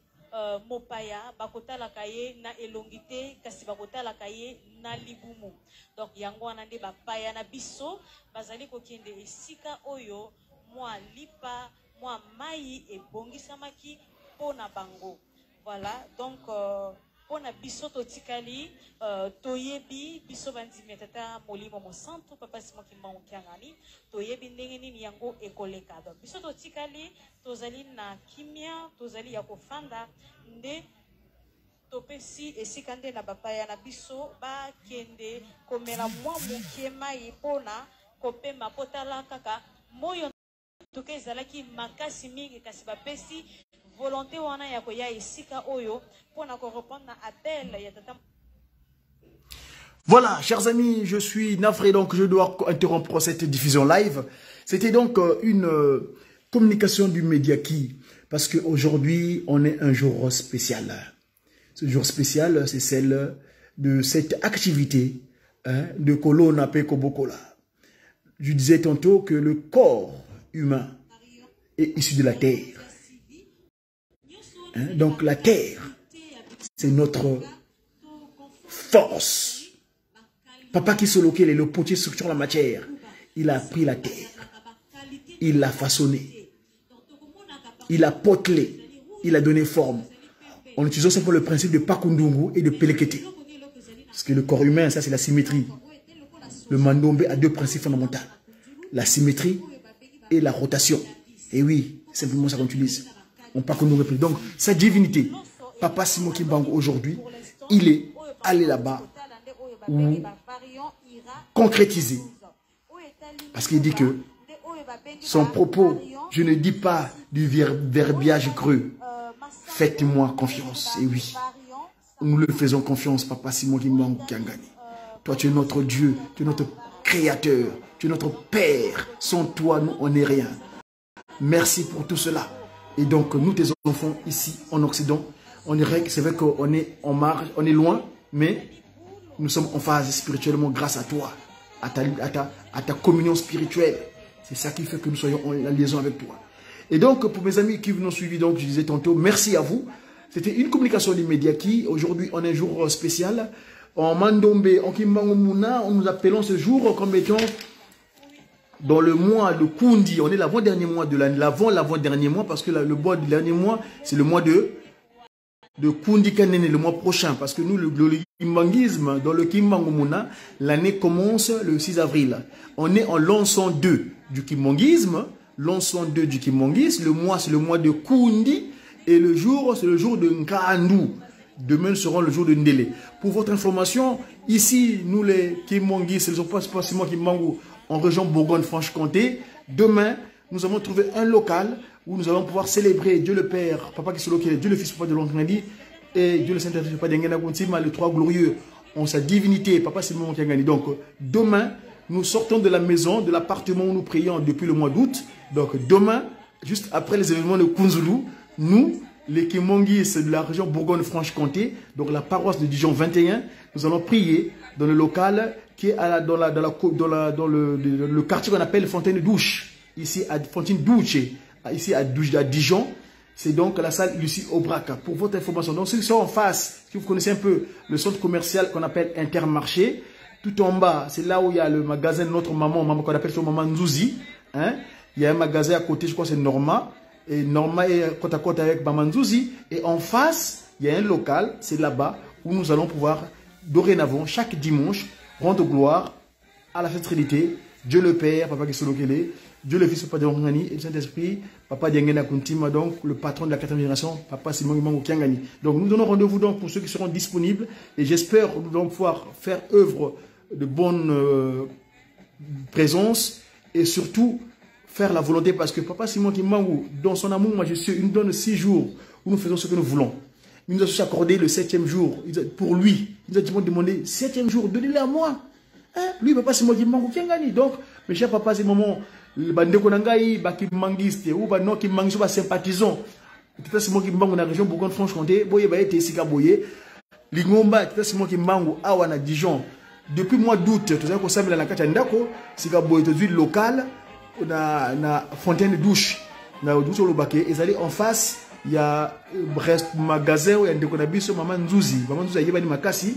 mopaya bakotalaka ye na elongi te, kasi bakotalaka ye na libumu. Donc yango wana nde bapaya na biso bazali kokende esika oyo mwa lipa, mwa mai ebongisamaki mpo na bango. Voilà, donc mpo na biso totikali, toyebi biso bandimi ya Tata Molimo Mosantu Papa Simon Kimbangu Kiangani, toyebi ndenge nini yango ekoleka. Donc biso totikali, tozali na kimia, tozali ya kofanda, nde topesi esika nde na bapaya na biso bakende komela mwa mokie mai mpona kopema, po tala kaka moyo tuka ezalaki makasi mingi, kasi bapesi volonté wana ya koya esika oyo mpona korépondre na appel ya Tata. Voilà, chers amis, je suis navré, donc je dois interrompre cette diffusion live. C'était donc une communication du Mediaky, parce qu'aujourd'hui, on est un jour spécial. Ce jour spécial, c'est celle de cette activité, hein, de Kolona pe Kobokola. Je disais tantôt que le corps humain est issu de la terre. Hein, donc la terre, c'est notre force. Papa Kisolokele, le potier structure la matière, il a pris la terre, il l'a façonnée, il a potelé, il a donné forme. En utilisant simplement le principe de Pakundungu et de Pelekete. Parce que le corps humain, ça c'est la symétrie. Le Mandombe a deux principes fondamentaux. La symétrie et la rotation. Et oui, c'est simplement ça qu'on utilise. On Pakundungu et Pelekete. Donc, sa divinité, Papa Simon Kimbangu aujourd'hui, il est allé là-bas où concrétiser. Parce qu'il dit que son propos, je ne dis pas du verbiage creux. Faites-moi confiance. Et oui, nous le faisons confiance, Papa Simon Kimbangu Kiangani. Toi, tu es notre Dieu, tu es notre Créateur, tu es notre Père. Sans toi, nous, on n'est rien. Merci pour tout cela. Et donc, nous, tes enfants, ici, en Occident, on dirait que c'est vrai qu'on est en marge, on est loin, mais nous sommes en phase spirituellement grâce à toi, à ta communion spirituelle. C'est ça qui fait que nous soyons en liaison avec toi. Et donc, pour mes amis qui nous ont suivis, donc, je disais tantôt, merci à vous. C'était une communication des médias qui, aujourd'hui, en un jour spécial, en Mandombe, en Kimbangu Muna, nous appelons ce jour comme étant dans le mois de Kundi. On est l'avant-dernier mois de l'année, l'avant-l'avant-dernier mois, parce que le mois du dernier mois, c'est le mois de Kundi Kanene, le mois prochain. Parce que nous, le kimbanguisme, dans le Kimbangu Muna, l'année commence le 6 avril. On est en l'an 102 du kimbanguisme. L'an 102 du kimbanguisme, le mois c'est le mois de Kundi et le jour c'est le jour de Nkandu. Demain sera le jour de Ndélé. Pour votre information, ici, nous les kimbanguistes, les opposants Kimbangu en région Bourgogne-Franche-Comté, demain, nous avons trouvé un local où nous allons pouvoir célébrer Dieu le Père, Papa Kisolokele, Dieu le Fils, Papa de l'Angandi, et Dieu le Saint-Esprit, Papa d'Engena Kuntima, les trois glorieux ont sa divinité, Papa Simon Kiangani. Donc, demain, nous sortons de la maison, de l'appartement où nous prions depuis le mois d'août. Donc, demain, juste après les événements de Kunzulu, nous, les Kimbanguistes de la région Bourgogne-Franche-Comté, donc la paroisse de Dijon 21, nous allons prier dans le local qui est à la, dans la, dans la, dans la, dans le, le, le quartier qu'on appelle Fontaine Douche, ici à Fontaine Douche, ici à Douche, à Dijon. C'est donc la salle Lucie Aubrac. Pour votre information, donc ceux qui sont en face, si vous connaissez un peu le centre commercial qu'on appelle Intermarché, tout en bas, c'est là où il y a le magasin de notre maman, maman qu'on appelle son maman Nzouzi. Hein? Il y a un magasin à côté, je crois que c'est Norma. Et Norma est côte à côte avec Maman Nzouzi. Et en face, il y a un local, c'est là-bas où nous allons pouvoir, dorénavant, chaque dimanche, rendre gloire à la Sainte Trinité, Dieu le Père, Papa Kisolokele, Dieu le Fils, Papa de Ngani, et le Saint-Esprit, Papa Diangena Kuntima, donc le patron de la 4e génération, Papa Simon Kimbangu Kiangani. Donc nous donnons rendez-vous donc pour ceux qui seront disponibles et j'espère que nous allons pouvoir faire œuvre de bonne présence et surtout faire la volonté parce que Papa Simon Kimbangu, dans son amour majestueux, il nous donne 6 jours où nous faisons ce que nous voulons. Il nous a aussi accordé le 7e jour pour lui. Il nous a demandé 7e jour, donnez-le à moi. Hein? Lui, Papa Simon Kimbangu, Kiangani. Donc, mes chers papas et mamans, bandeko na ngai, ba kimbanguiste ou ba non kimbanguiste, ba sympathisants. Tata Simon Kimbangu na région Bourgogne-Franche-Comté, boye ba ete esika boye. Lingomba Tata Simon Kimbangu awa na Dijon. Depuis mois d'août, tozali kosambela na kati ya ndako, sika boye tozwi local na fontaine de douche. Na douche olobake ezali en face ya rest magasin ya ndeko na biso Mama Nzuzi. Mama Nzuzi ayebani makasi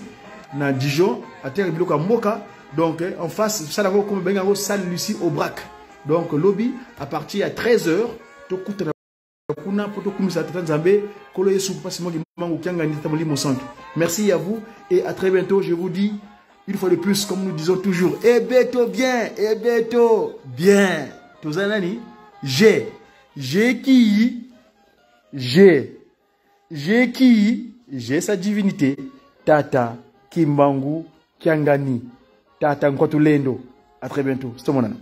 na Dijon, ateka biloko ya mboka. Donc en face, salle yango comme benga yango salle Lucie Aubrac. Donc lobby à partir ya 13h tokutana kuna po tokumisa Tata Nzambe, Kolo Yesu, Papa Simon Kimbangu Kiangani, Tata Molimo Santo. Merci à vous et à très bientôt. Je vous dis une fois de plus, comme nous disons toujours, et bientôt bien, et bientôt bien. Toza nani? J'ai. J'ai qui? J'ai. J'ai qui? J'ai sa divinité. Tata Kimbangu Kiangani. Tata Nkwatulendo. À très bientôt. Stomonana.